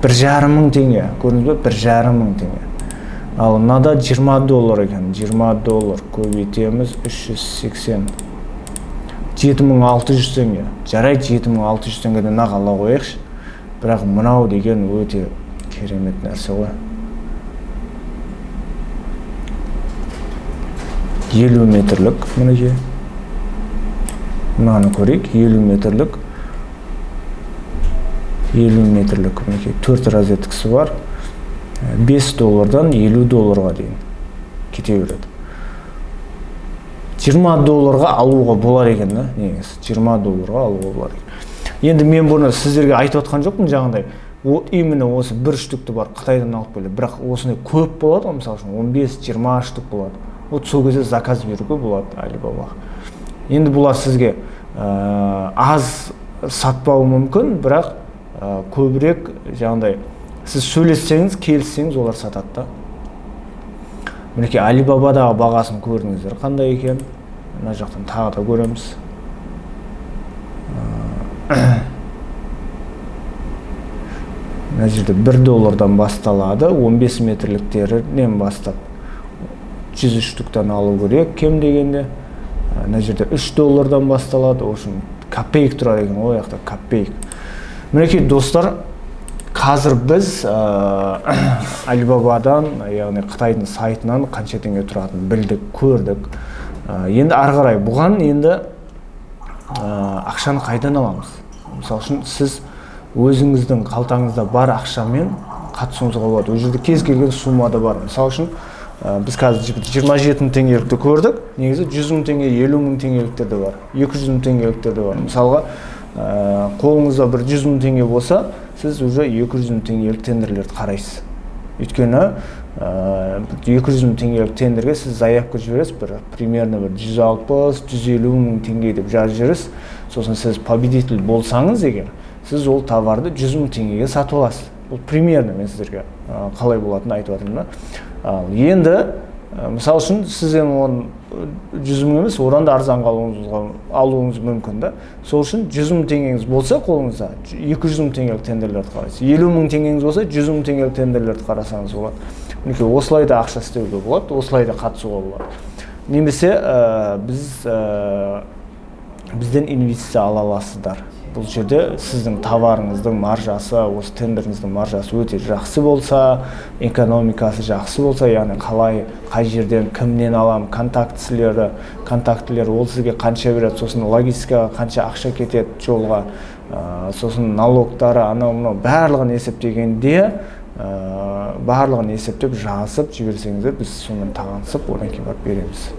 [SPEAKER 1] 1,5 мың теңге. Көрдіңіз бе? 1,5 мың теңге. Ал мынада 20 доллар екен. 20 доллар көбейтеміз 380. 7600 теңге. Жарайды, 7600 теңгеден ақ ала қояйықшы. Бірақ мынау деген өте керемет нәрсе ғой. 50 метрлік мінекей. Мынаны көрейік, 50 метрлік. 50 метрлік мінекей 4 розеткасы бар. 5 доллардан 50 долларға дейін кете береді. 20 долларға алуға болар екен да, негізі 20 долларға алуға болар екен. Енді мен бұны сіздерге айтып отқан жоқпын жаңағыдай. О, именно осы бір штукты бар Қытайдан алып келді. Бірақ осындай көп болады ғой, мысалы үшін 15-20 штук болады. Вот сол кезде заказ беруге болады Алибабаға. Енді бұлар сізге аз сатпауы мүмкін, бірақ көбірек жаңағыдай сіз сөйлессеңіз, келіссеңіз олар сатады да. Мінекей Алибабадағы бағасын көрдіңіздер қандай екен. Мына жақтан тағы да көреміз. Мына жерде 1 доллардан басталады, 15 метрліктерінен бастап 103 штуктан алу керек кем дегенде. Мына жерде 3 доллардан басталады, в общем, копейк тұрады екен ғой, жақта копейк. Мінекей достар, қазір біз Алибабадан, яғни Қытайдың сайтынан қанша теңге тұратынын білдік, көрдік. Енді ары қарай бұған енді ақшаны қайдан аламыз? Мысалы үшін сіз өзіңіздің қалтаңызда бар ақшамен қатысуыңызға болады. Ол жерде кез келген суммада бар. Мысалы үшін біз қазір 27 мың теңгелікті көрдік. Негізі 100 мың теңге, 50 мың теңгеліктер де бар, 200 мың теңгеліктер де бар. Мысалға, қолыңызда бір 100 мың теңге болса, сіз уже 200 мың теңгелік тендерлерді қарайсыз. Өйткені 200 мың теңгелік тендерге сіз заявка жібересіз, бір примерно бір 160-150 мың теңге деп жазып жібересіз. Сосын сіз победитель болсаңыз егер, сіз ол товарды 100 мың теңгеге сатып аласыз. Бұл примерно мен сіздерге қалай болатынын айтып жатырмын да. Ал енді мысал үшін сіз енді оны 100 мың емес, одан да арзанға алуыңыз мүмкін да. Сол үшін 100 мың теңгеңіз болса қолыңызда, 200 мың теңгелік тендерлерді қарайсыз. 50 мың теңгеңіз болса, 100 мың теңгелік тендерлерді қарасаңыз болады. Мінекей осылай да ақша істеуге болады, осылай да қатысуға болады. Немесе бізден инвестиция ала аласыздар. Бұл жерде сіздің товарыңыздың маржасы, осы тендеріңіздің маржасы өте жақсы болса, экономикасы жақсы болса, яғни қалай, қай жерден, кімнен алам, контактілері, ол сізге қанша береді, сосын логистикаға қанша ақша кетеді жолға, сосын налогтары, анау мынау барлығын есептегенде, барлығын есептеп жазып жіберсеңіздер, біз сонымен танысып, одан кейін барып береміз.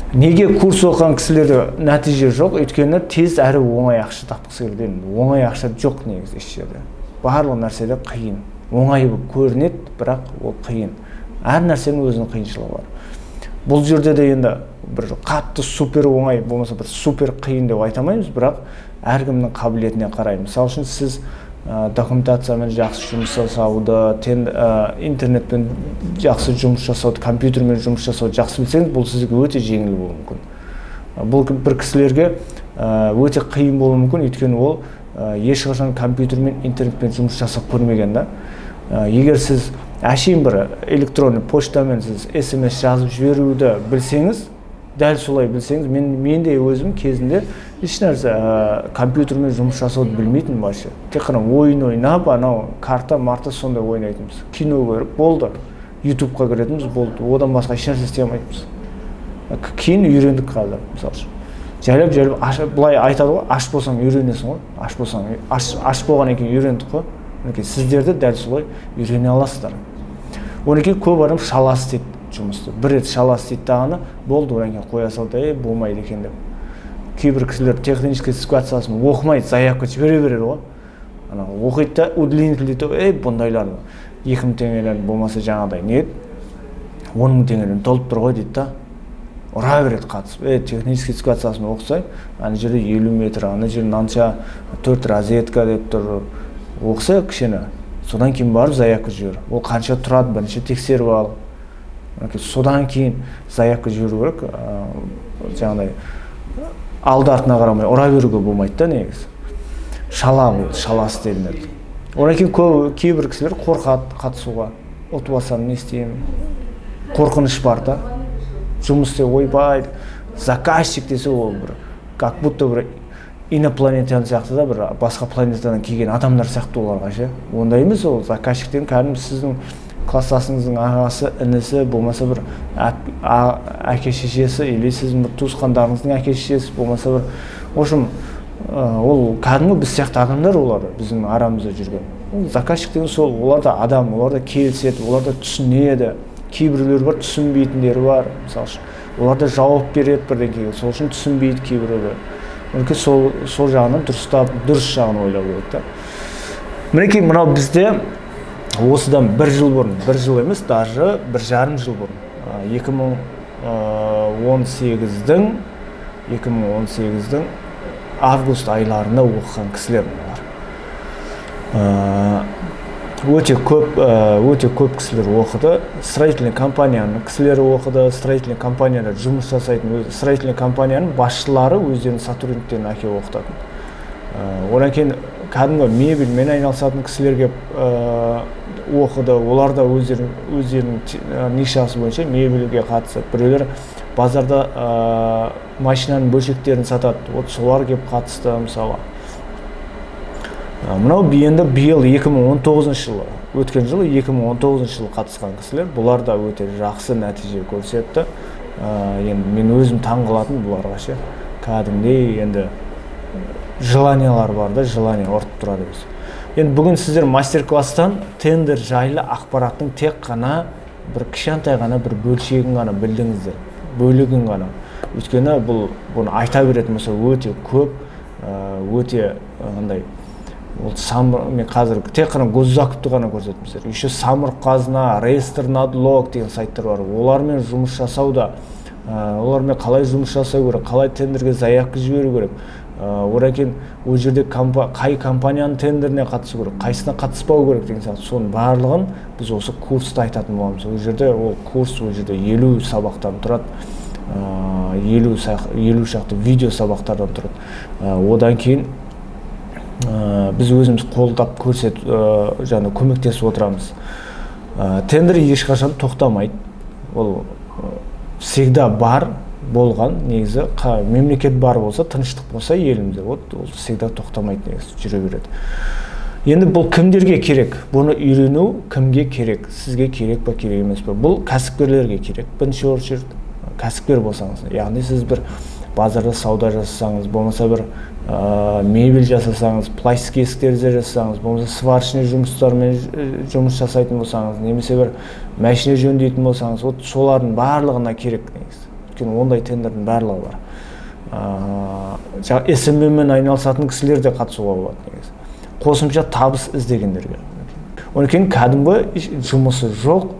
[SPEAKER 1] Неге курс оқыған кісілерде нәтиже жоқ? Өйткені тез әрі оңай ақша тапқысы келеді. Енді оңай ақша жоқ негізі еш жерде. Барлық нәрседе қиын. Оңай болып көрінеді, бірақ ол қиын. Әр нәрсенің өзінің қиыншылығы бар. Бұл жерде де енді бір қатты супер оңай, болмаса бір супер қиын деп айта алмаймыз, бірақ әркімнің қабілетіне қарай. Мысалы үшін сіз документациямен жақсы жұмыс жасауды, интернетпен жақсы жұмыс жасауды, компьютермен жұмыс жасауды жақсы білсеңіз, бұл сізге өте жеңіл болуы мүмкін. Бұл бір кісілерге Өте қиын болуы мүмкін, өйткені ол ешқашан компьютермен, интернетпен жұмыс жасап көрмеген да. Егер сіз әшейін бір электронный почтамен сіз СМС жазып жіберуді білсеңіз, дәл солай білсеңіз, мен де өзім кезінде ешнәрсе компьютермен жұмыс жасауды білмейтінмін вообще. Тек қана ойын ойнап, анау карта марта сондай ойнайтынбыз, кино көріп болды, Ютубқа кіретінбіз, болды, одан басқа ешнәрсе істей алмайтынбыз. Кейін үйрендік. Қазір, мысалы үшін, жайлап жайлап аш, былай айтады ғой, аш болсаң, үйренесің ғой, аш болсаң, аш болғаннан кейін үйрендік қой. Мінекей, сіздер де дәл солай үйрене аласыздар. Одан кейін көп адам шала істейді жұмысты. Бір рет шала істейді дағыны болды, одан кейін қоя салды, ей, болмайды екен деп. Кейбір кісілер технический спецификациясын оқымайды, заявка жібере береді ғой. Ана оқиды да, удлинитель дейді, ей, бұндайлар 2000 теңгеден, болмаса жаңағыдай не еді, 10 000 теңгеден толып тұр ғой дейді да, ұра береді қатысып. Ей, технический спецификациясын оқысай, ана жерде 50 метр, ана жерде мынанша, төрт розетка деп тұр. Оқыса кішкене, содан кейін барып заявка жібер. Ол қанша тұрады, бірінші тексеріп ал. Мінекей, содан кейін заявка жіберу керек. Жаңағыдай алды артына қарамай ұра беруге болмайды да негізі. Шала, бұл шала істелінеді. Одан кейін көп, кейбір кісілер қорқады қатысуға. Ұтып алсам, не істеймін? Қорқыныш бар да. Жұмыс істеу, ойбай, заказчик десе, ол бір как будто бір инопланетян сияқты да, бір басқа планетадан келген адамдар сияқты оларға ше. Ондай емес. Ол заказчик деген кәдімгі сіздің класстасыңыздың ағасы, інісі, болмаса бір әке шешесі или сіздің бір туысқандарыңыздың әке шешесі, болмаса бір, в общем, ол кәдімгі біз сияқты адамдар, олар біздің арамызда жүрген. Ол заказчик деген сол, олар да адам, олар да келіседі, олар да түсінеді. Кейбіреулер бар, түсінбейтіндері бар, мысалы үшін. Олар да жауап береді бірдеңкеге, сол үшін түсінбейді кейбіреулер. Мінекей, сол жағынан дұрыстап, дұрыс жағын ойлау керек та. Мінекей, мынау бізде осыдан бір жыл бұрын, бір жыл емес, даже 1,5 жыл бұрын, 2018-дің август айларында оқыған кісілер мыналар. Өте көп кісілер оқыды. Строительный компанияның кісілері оқыды, строительный компанияда жұмыс жасайтын строительный компанияның басшылары өздерінің сотрудниктерін әкеліп оқытатын. Одан кейін кәдімгі мебельмен айналысатын кісілер келіп оқыды. Олар да өздерінің нишасы бойынша мебельге қатысып, біреулер базарда машинаның бөлшектерін сатады, вот солар келіп қатысты, мысалы. Мынау енді биыл, 2019 жылы, өткен жылы, 2019 жылы қатысқан кісілер. Бұлар да өте жақсы нәтиже көрсетті. Енді мен өзім таң қалатын бұларға ше, кәдімгідей енді желаниялар бар да, желание ұрып тұрады. Біз енді бүгін сіздер мастер класстан тендер жайлы ақпараттың тек қана бір кішкентай ғана бір бөлшегін ғана білдіңіздер, бөлігін ғана. Өйткені бұны айта беретін болса, өте көп, өте андай ол мен қазір тек қана госзакупты ғана көрсеттім сіздерге. Еще Самұрық Қазына, реестр надлог деген сайттар бар. Олармен жұмыс жасауда, олармен қалай жұмыс жасау керек, қалай тендерге заявка жіберу керек, одан кейін ол жерде қай компанияның тендеріне қатысу керек, қайсысына қатыспау керек деген сияқты, соның барлығын біз осы курста айтатын боламыз. Ол жерде, ол курс, ол жерде 50 сабақтан тұрады, 50 шақты видео сабақтардан тұрады. Одан кейін біз өзіміз қолдап көрсет, жаңа көмектесіп отырамыз. Тендер ешқашан тоқтамайды, ол всегда бар болған негізі. Мемлекет бар болса, тыныштық болса елімізде, вот ол всегда тоқтамайды негізі, жүре береді. Енді бұл кімдерге керек? Бұны үйрену кімге керек? Сізге керек па, керек емес па? Бұл кәсіпкерлерге керек бірінші очередь. Кәсіпкер болсаңыз, яғни сіз бір базарда сауда жасасаңыз, болмаса бір мебель жасасаңыз, пластик есіктерді жасасаңыз, болмаса сварочный жұмыстармен жұмыс жасайтын болсаңыз, немесе бір машина жөндейтін болсаңыз, вот солардың барлығына керек негізі. Өйткені ондай тендердің барлығы бар. Жаңа СММ-мен айналысатын кісілер де қатысуға болады негізі, қосымша табыс іздегендерге. Одан кейін кәдімгі жұмысы жоқ,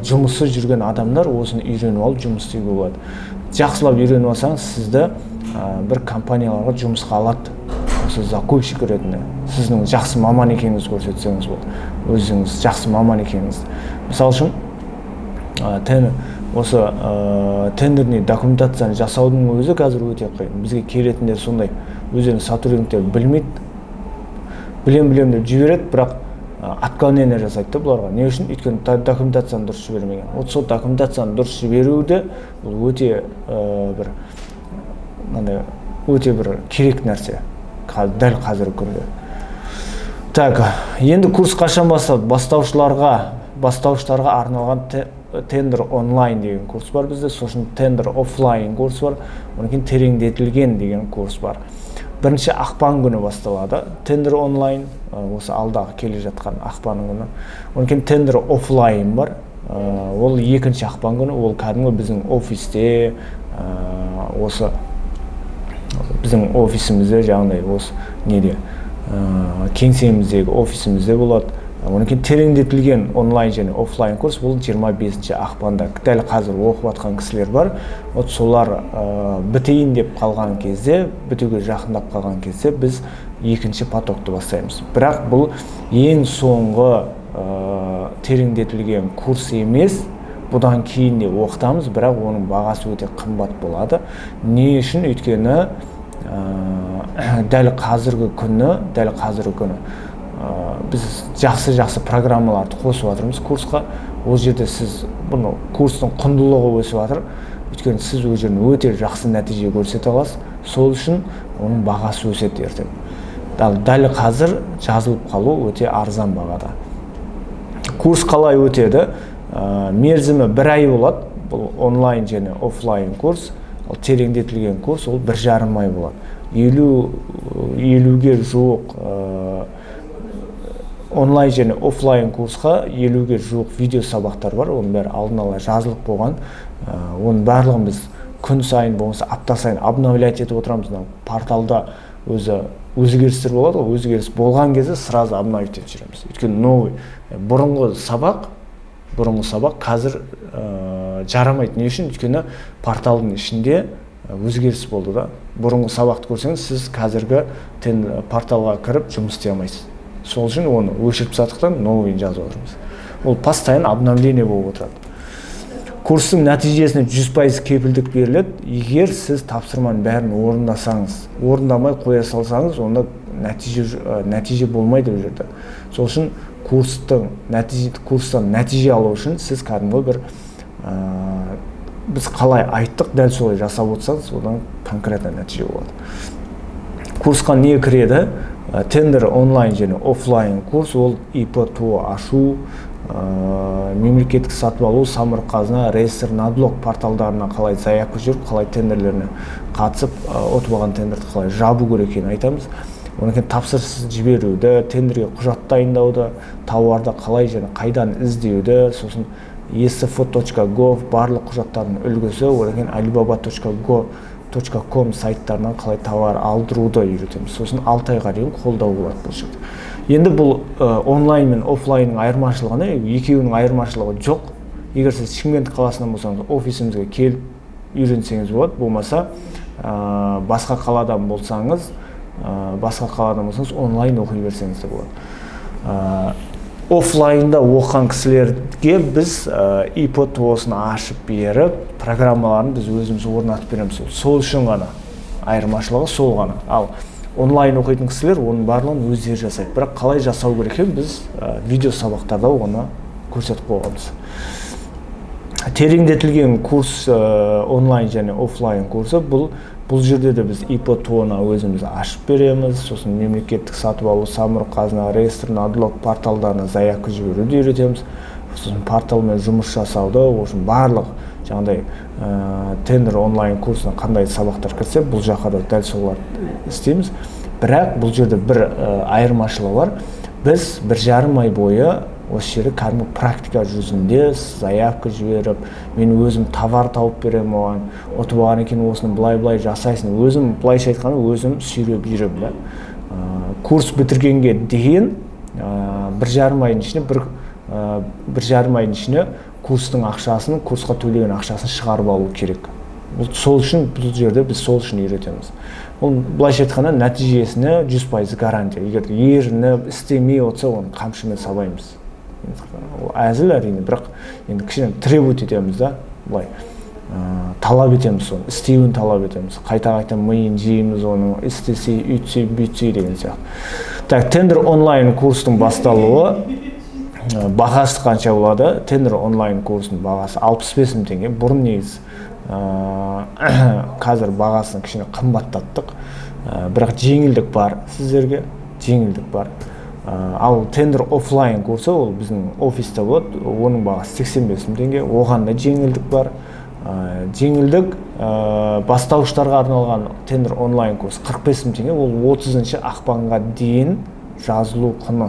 [SPEAKER 1] жұмыссыз жүрген адамдар осыны үйреніп алып, жұмыс істеуге болады. Жақсылап үйреніп алсаңыз, сізді бір компанияларға жұмысқа алады осы закупщик ретінде. Сіздің жақсы маман екеніңізді көрсетсеңіз болды, өзіңіз жақсы маман екеніңізді. Мысалы үшін, Осы тендерный документацияны жасаудың өзі қазір өте қиын. Бізге келетіндер сондай, өздерінің сотрудниктері білмейді, білем білем деп жібереді, бірақ отклонение жасайды да бұларға. Не үшін? Өйткені документацияны дұрыс жібермеген. Вот сол документацияны дұрыс жіберуді, бұл өте бір мынандай өте бір керек нәрсе дәл қазіргі күнде. Так, енді курс қашан басталады? Бастаушыларға арналған тендер онлайн деген курс бар бізде, сосын тендер офлайн курс бар, одан кейін тереңдетілген деген курс бар. 1 ақпан күні басталады тендер онлайн, осы алдағы келе жатқан ақпан күні. Одан кейін тендер офлайн бар, ол 2 ақпан күні. Ол кәдімгі біздің офисте, осы біздің офисімізде, жаңағыдай осы неде, кеңсеміздегі офисімізде болады. Одан кейін тереңдетілген онлайн және офлайн курс, бұл 25 ақпанда. Дәл қазір оқып жатқан кісілер бар, вот солар бітейін деп қалған кезде, бітуге жақындап қалған кезде біз екінші потокты бастаймыз. Бірақ бұл ең соңғы тереңдетілген курс емес, бұдан кейін де оқытамыз, бірақ оның бағасы өте қымбат болады. Не үшін? Өйткені дәл қазіргі күні біз жақсы жақсы программаларды қосып жатырмыз курсқа. Ол жерде сіз бұны, курстың құндылығы өсіп жатыр, өйткені сіз ол жерден өте жақсы нәтиже көрсете аласыз. Сол үшін оның бағасы өседі ертең. Ал дәл қазір жазылып қалу өте арзан бағада. Курс қалай өтеді? Мерзімі бір ай болады, бұл онлайн және офлайн курс. Ал тереңдетілген курс, ол 1,5 ай болады. 50-ге жуық онлайн және офлайн курсқа 50-ге жуық видео сабақтар бар, оның бәрі алдын ала жазылып қойған. Оның барлығын біз күн сайын болмаса апта сайын обновлять етіп отырамыз. Мынау порталда өзі өзгерістер болады ғой, өзгеріс болған кезде сразу обновить етіп жүреміз. Өйткені новый, бұрынғы сабақ қазір жарамайды. Не үшін? Өйткені порталдың ішінде өзгеріс болды да. Бұрынғы сабақты көрсеңіз, сіз қазіргі порталға кіріп жұмыс істей алмайсыз. Сол үшін оны өшіріп тастадық та, новыйын жазып отырмыз. Ол постоянно обновление болып отырады. Курстың нәтижесіне 100% кепілдік беріледі, егер сіз тапсырманың бәрін орындасаңыз. Орындамай қоя салсаңыз, онда нәтиже болмайды бұл жерде. Сол үшін курстан нәтиже алу үшін сіз кәдімгі бір біз қалай айттық, дәл солай жасап отырсаңыз, одан конкретно нәтиже болады. Курсқа не кіреді? Тендер онлайн және офлайн курс, ол ИП, ТОО ашу, мемлекеттік сатып алу, Самұрық Қазына, реестр, Надлог порталдарына қалай заявка жіберіп, қалай тендерлеріне қатысып, ұтып алған тендерді қалай жабу керек екенін айтамыз. Одан кейін тапсырыс жіберуді, тендерге құжат дайындауды, тауарды қалай және қайдан іздеуді, сосын esf.gov барлық құжаттардың үлгісі, одан кейін alibaba.go.com сайттарынан қалай товар алдыруды үйретеміз. Сосын 6 айға дейін қолдау болады бұл жерде. Енді бұл онлайн мен офлайнның айырмашылығы не? Екеуінің айырмашылығы жоқ. Егер сіз Шымкент қаласынан болсаңыз, офисімізге келіп үйренсеңіз болады, болмаса басқа қаладан болсаңыз, онлайн оқи берсеңіз де болады. Офлайнда оқыған кісілерге біз ИП, ТОО-сын ашып беріп, программаларын біз өзіміз орнатып береміз. Сол үшін ғана айырмашылығы сол ғана. Ал онлайн оқитын кісілер оның барлығын өздері жасайды, бірақ қалай жасау керек екенін біз видео сабақтарда оны көрсетіп қойғанбыз. Тереңдетілген курс, онлайн және офлайн курсы, бұл жерде де біз ИП, ТОО-ны өзіміз ашып береміз, сосын мемлекеттік сатып алу, Самұрық Қазына, реестр, Надлог порталдарына заявка жіберуді үйретеміз, сосын порталмен жұмыс жасауды. В общем, барлық жаңағыдай тендер онлайн курсына қандай сабақтар кірсе, бұл жаққа да дәл соларды істейміз. Бірақ бұл жерде бір айырмашылығы бар: біз 1,5 ай бойы осы жерде кәдімгі практика жүзінде заявка жіберіп, мен өзім товар тауып беремін оған, ұтып алғаннан кейін осыны былай былай жасайсың, өзім, былайша айтқанда, өзім сүйреп жүремін да. Курс бітіргенге дейін 1,5 айдың ішінде курстың ақшасын, курсқа төлеген ақшасын шығарып алу керек. Бұл сол үшін, бұл жерде біз сол үшін үйретеміз. Ол, былайша айтқанда, нәтижесіне 100% гарантия. Егер ерініп істемей отырса, оны қамшымен сабаймыз. Ол әзіл, әрине, бірақ енді кішкене требовать етеміз да. Былай талап етеміз, соны істеуін талап етеміз, қайта-қайта миын жейміз оның, істесе, үйтсе, бүйтсе деген сияқты. Так, тендер онлайн курстың басталуы, бағасы қанша болады? Тендер онлайн курсының бағасы 65 мың теңге. Бұрын негізі, қазір бағасын кішкене қымбаттаттық, бірақ жеңілдік бар сіздерге, жеңілдік бар. Ал тендер офлайн курсы, ол біздің офиста болады, оның бағасы 85 мың теңге, оған да жеңілдік бар. Жеңілдік бастауыштарға арналған тендер онлайн курс 45 мың теңге, ол 30 ақпанға дейін жазылу құны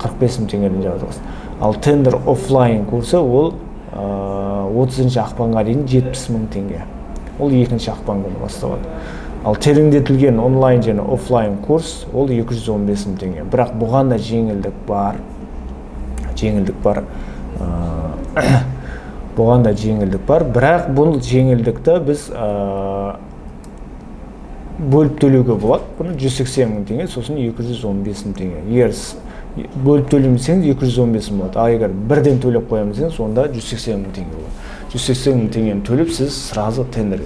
[SPEAKER 1] 45 мың теңгеден жазыласыз. Ал тендер офлайн курсы ол 30 ақпанға дейін 70 мың теңге, ол 2 ақпан күні басталады. Ал тереңдетілген онлайн және офлайн курс ол 215 мың теңге, бірақ бұған да жеңілдік бар, жеңілдік бар, бұған да жеңілдік бар, бірақ бұл жеңілдікті біз бөліп төлеуге болады. Бұны 180 мың теңге, сосын 215 мың теңге. Егер бөліп төлеймін десеңіз, 215 мың болады, ал егер бірден төлеп қоямын десеңіз, онда 180 мың теңге болады. 180 мың теңгені төлеп, сіз сразу тендер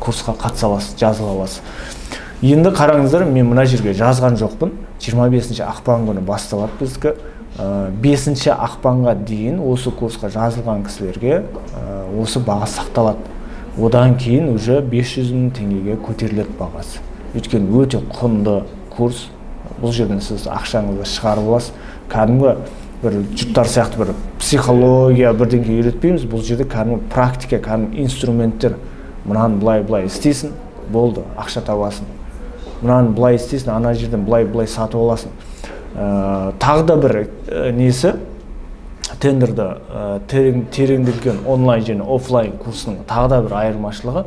[SPEAKER 1] курсқа қатыса аласыз, жазыла аласыз. Енді қараңыздар, мен мына жерге жазған жоқпын. 25 ақпан күні басталады біздікі. 5 ақпанға дейін осы курсқа жазылған кісілерге осы баға сақталады. Одан кейін уже 500 мың теңгеге көтеріледі бағасы, өйткені өте құнды курс. Бұл жерден сіз ақшаңызды шығарып аласыз. Кәдімгі бір жұрттар сияқты бір психология бірдеңке үйретпейміз бұл жерде, кәдімгі практика, кәдімгі инструменттер. Мынаны былай былай істейсің, болды, ақша табасың. Мынаны былай істейсің, ана жерден былай былай сатып аласың. Тағы да бір несі, тендерді тереңдетілген онлайн және офлайн курсының тағы да бір айырмашылығы: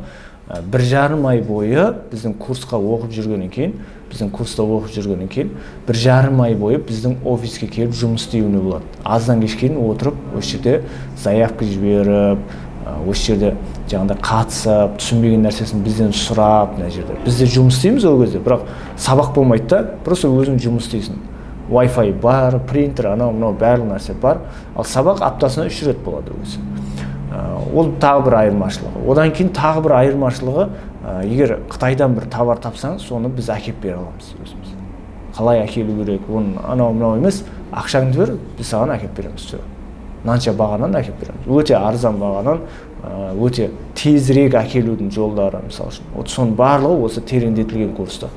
[SPEAKER 1] 1,5 ай бойы біздің курсқа оқып жүргеннен кейін, біздің курста оқып жүргеннен кейін 1,5 ай бойы біздің офиске келіп жұмыс істеуіне болады. Аздан кешке дейін отырып, осы жерде заявка жіберіп, осы жерде жаңағыдай қатысып, түсінбеген нәрсесін бізден сұрап, мына жерде біз де жұмыс істейміз ол кезде, бірақ сабақ болмайды да, просто өзің жұмыс істейсің. Wi-Fi бар, принтер, анау мынау барлық нәрсе бар. Ал сабақ аптасына 3 рет болады өзі. Ол тағы бір айырмашылығы. Одан кейін тағы бір айырмашылығы, егер Қытайдан бір товар тапсаңыз, соны біз әкеліп бере аламыз өзіміз. Қалай әкелу керек, оны анау мынау емес, ақшаңды бер, біз саған әкеліп береміз, все. Мынанша бағадан әкеліп береміз. Өте арзан бағадан, өте тезірек әкелудің жолдары, мысалы үшін. Вот соның барлығы осы тереңдетілген курста.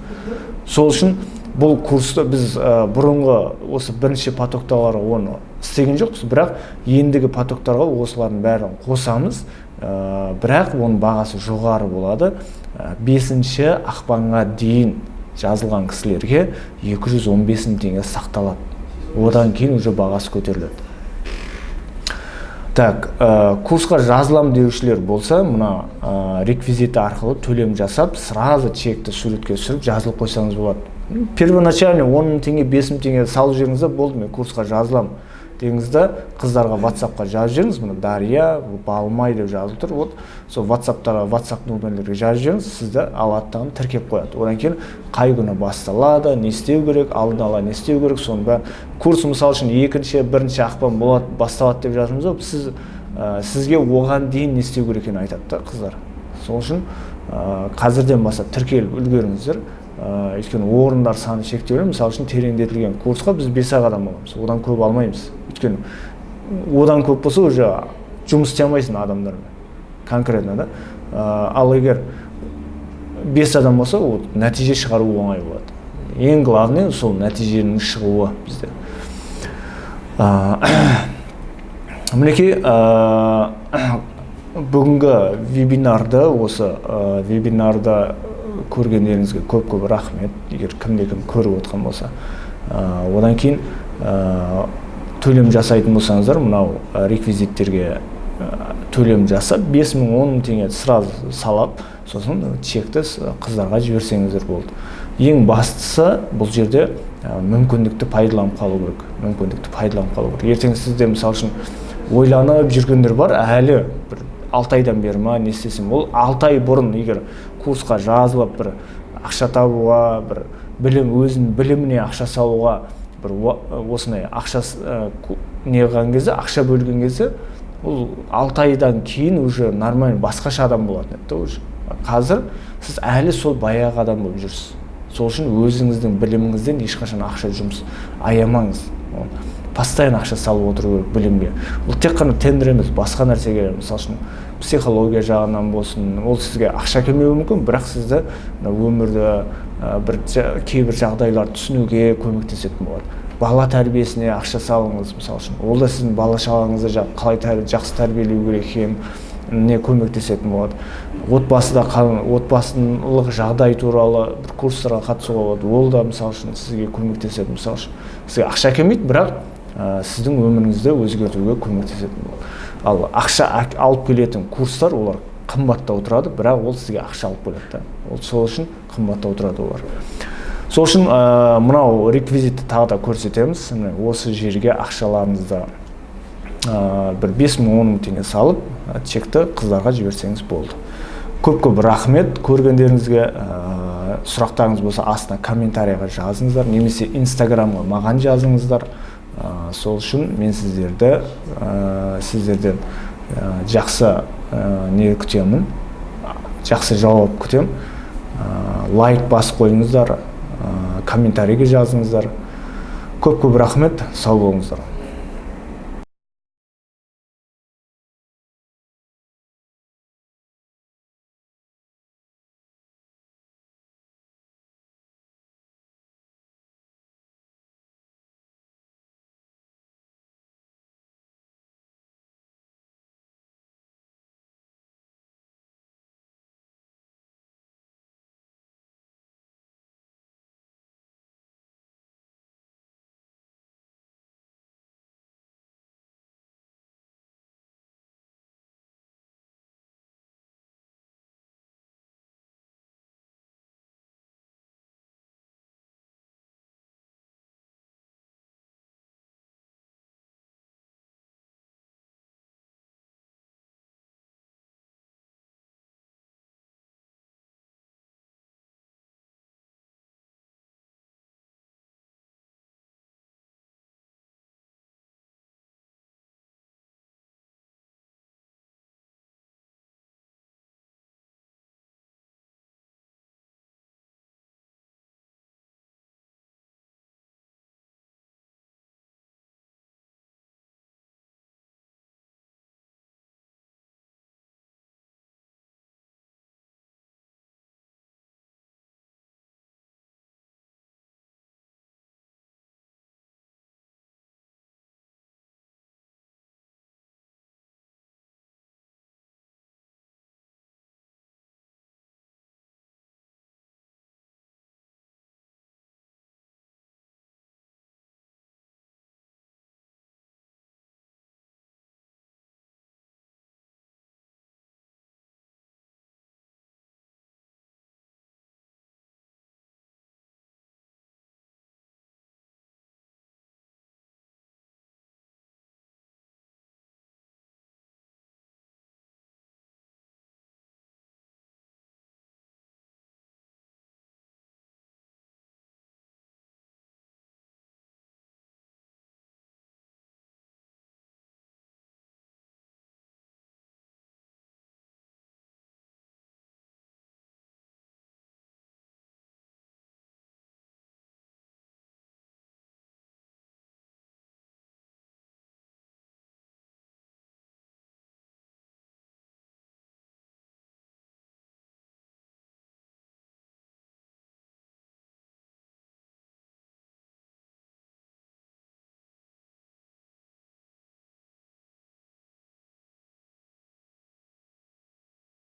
[SPEAKER 1] Сол үшін бұл курсты біз бұрынғы осы бірінші потокталарға оны істеген жоқпыз, бірақ ендігі потоктарға осылардың бәрін қосамыз, бірақ оның бағасы жоғары болады. 5 ақпанға дейін жазылған кісілерге 215 мың теңге сақталады, одан кейін уже бағасы көтеріледі. Так, курсқа жазылам деушілер болса, мына реквизиті арқылы төлем жасап, сразу чекті суретке түсіріп жазылып қойсаңыз болады. Первоначально 10 мың теңге, 5 мың теңге салып жіберіңіз да, болды, мен курсқа жазыламын деңіз да, қыздарға ватсапқа жазып жіберіңіз. Мына Дария Балмай деп жазылып тұр, вот сол ватсаптарға, ватсап номерлерге жазып жіберіңіз, сізді алады дағы тіркеп қояды. Одан кейін қай күні басталады, не істеу керек, алдын ала не істеу керек, соның бәрі. Курс, мысалы үшін, 2-, 1 ақпан болады, басталады деп жаздыңыз ғой, сізге оған дейін не істеу керек екенін айтады да қыздар. Сол үшін қазірден бастап тіркеліп үлгеріңіздер, өйткені орындар саны шектеулі. Мысалы үшін, тереңдетілген курсқа біз бес ақ адам аламыз, одан көп алмаймыз, өйткені одан көп болса, уже жұмыс істей алмайсың адамдармен конкретно да. Ал егер бес адам болса, вот нәтиже шығару оңай болады. Ең главный сол нәтиженің шығуы бізде. Мінекей, бүгінгі вебинарды, осы вебинарды көргендеріңізге көп көп рахмет, егер кімде кім көріп отқан болса. Одан кейін төлем жасайтын болсаңыздар, мынау реквизиттерге төлем жасап, 5 мың, 10 мың теңге сразу салап, сосын чекті қыздарға жіберсеңіздер болды. Ең бастысы бұл жерде мүмкіндікті пайдаланып қалу керек, мүмкіндікті пайдаланып қалу керек. Ертең сізде, мысалы үшін, ойланып жүргендер бар әлі бір 6 айдан бері ма, не істесем. Ол 6 ай бұрын егер курсқа жазылып, бір ақша табуға, бір білім, өзінің біліміне ақша салуға бір осындай ақша не қылған кезде, ақша бөлген кезде. Ол 6 айдан кейін уже нормально, басқаша адам болатын еді да уже. Қазір сіз әлі сол баяғы адам болып жүрсіз. Сол үшін өзіңіздің біліміңізден ешқашан ақша жұмыс аямаңыз. Постоянно ақша салып отыру керек білімге. Ол тек қана тендер емес, басқа нәрсеге, мысалы үшін, психология жағынан болсын. Ол сізге ақша әкелмеуі мүмкін, бірақ сізді мына өмірді, бір кейбір жағдайларды түсінуге көмектесетін болады. Бала тәрбиесіне ақша салыңыз, мысалы үшін. Ол да сіздің бала шағаңызды қалай жақсы тәрбиелеу керек екеніне көмектесетін болады. Отбасыда, отбасылық жағдай туралы бір курстарға қатысуға болады. Ол да, мысалы үшін, сізге көмектеседі. Мысалы үшін, сізге ақша әкелмейді, бірақ сіздің өміріңізді өзгертуге көмектесетін болады. Ал ақша алып келетін курстар, олар қымбаттау тұрады, бірақ ол сізге ақша алып келеді да, ол сол үшін қымбаттау тұрады олар. Сол үшін мынау реквизитті тағы да көрсетеміз. Міне, осы жерге ақшаларыңызды, бір 5000, 10 000 теңге салып, чекті қыздарға жіберсеңіз болды. Көп көп рахмет көргендеріңізге. Сұрақтарыңыз болса, астына комментарийға жазыңыздар немесе Инстаграмға маған жазыңыздар. Сол үшін мен сіздерден жақсы не күтемін, жақсы жауап күтемін. Лайк басып қойыңыздар, комментарийге жазыңыздар. Көп көп рахмет, сау болыңыздар.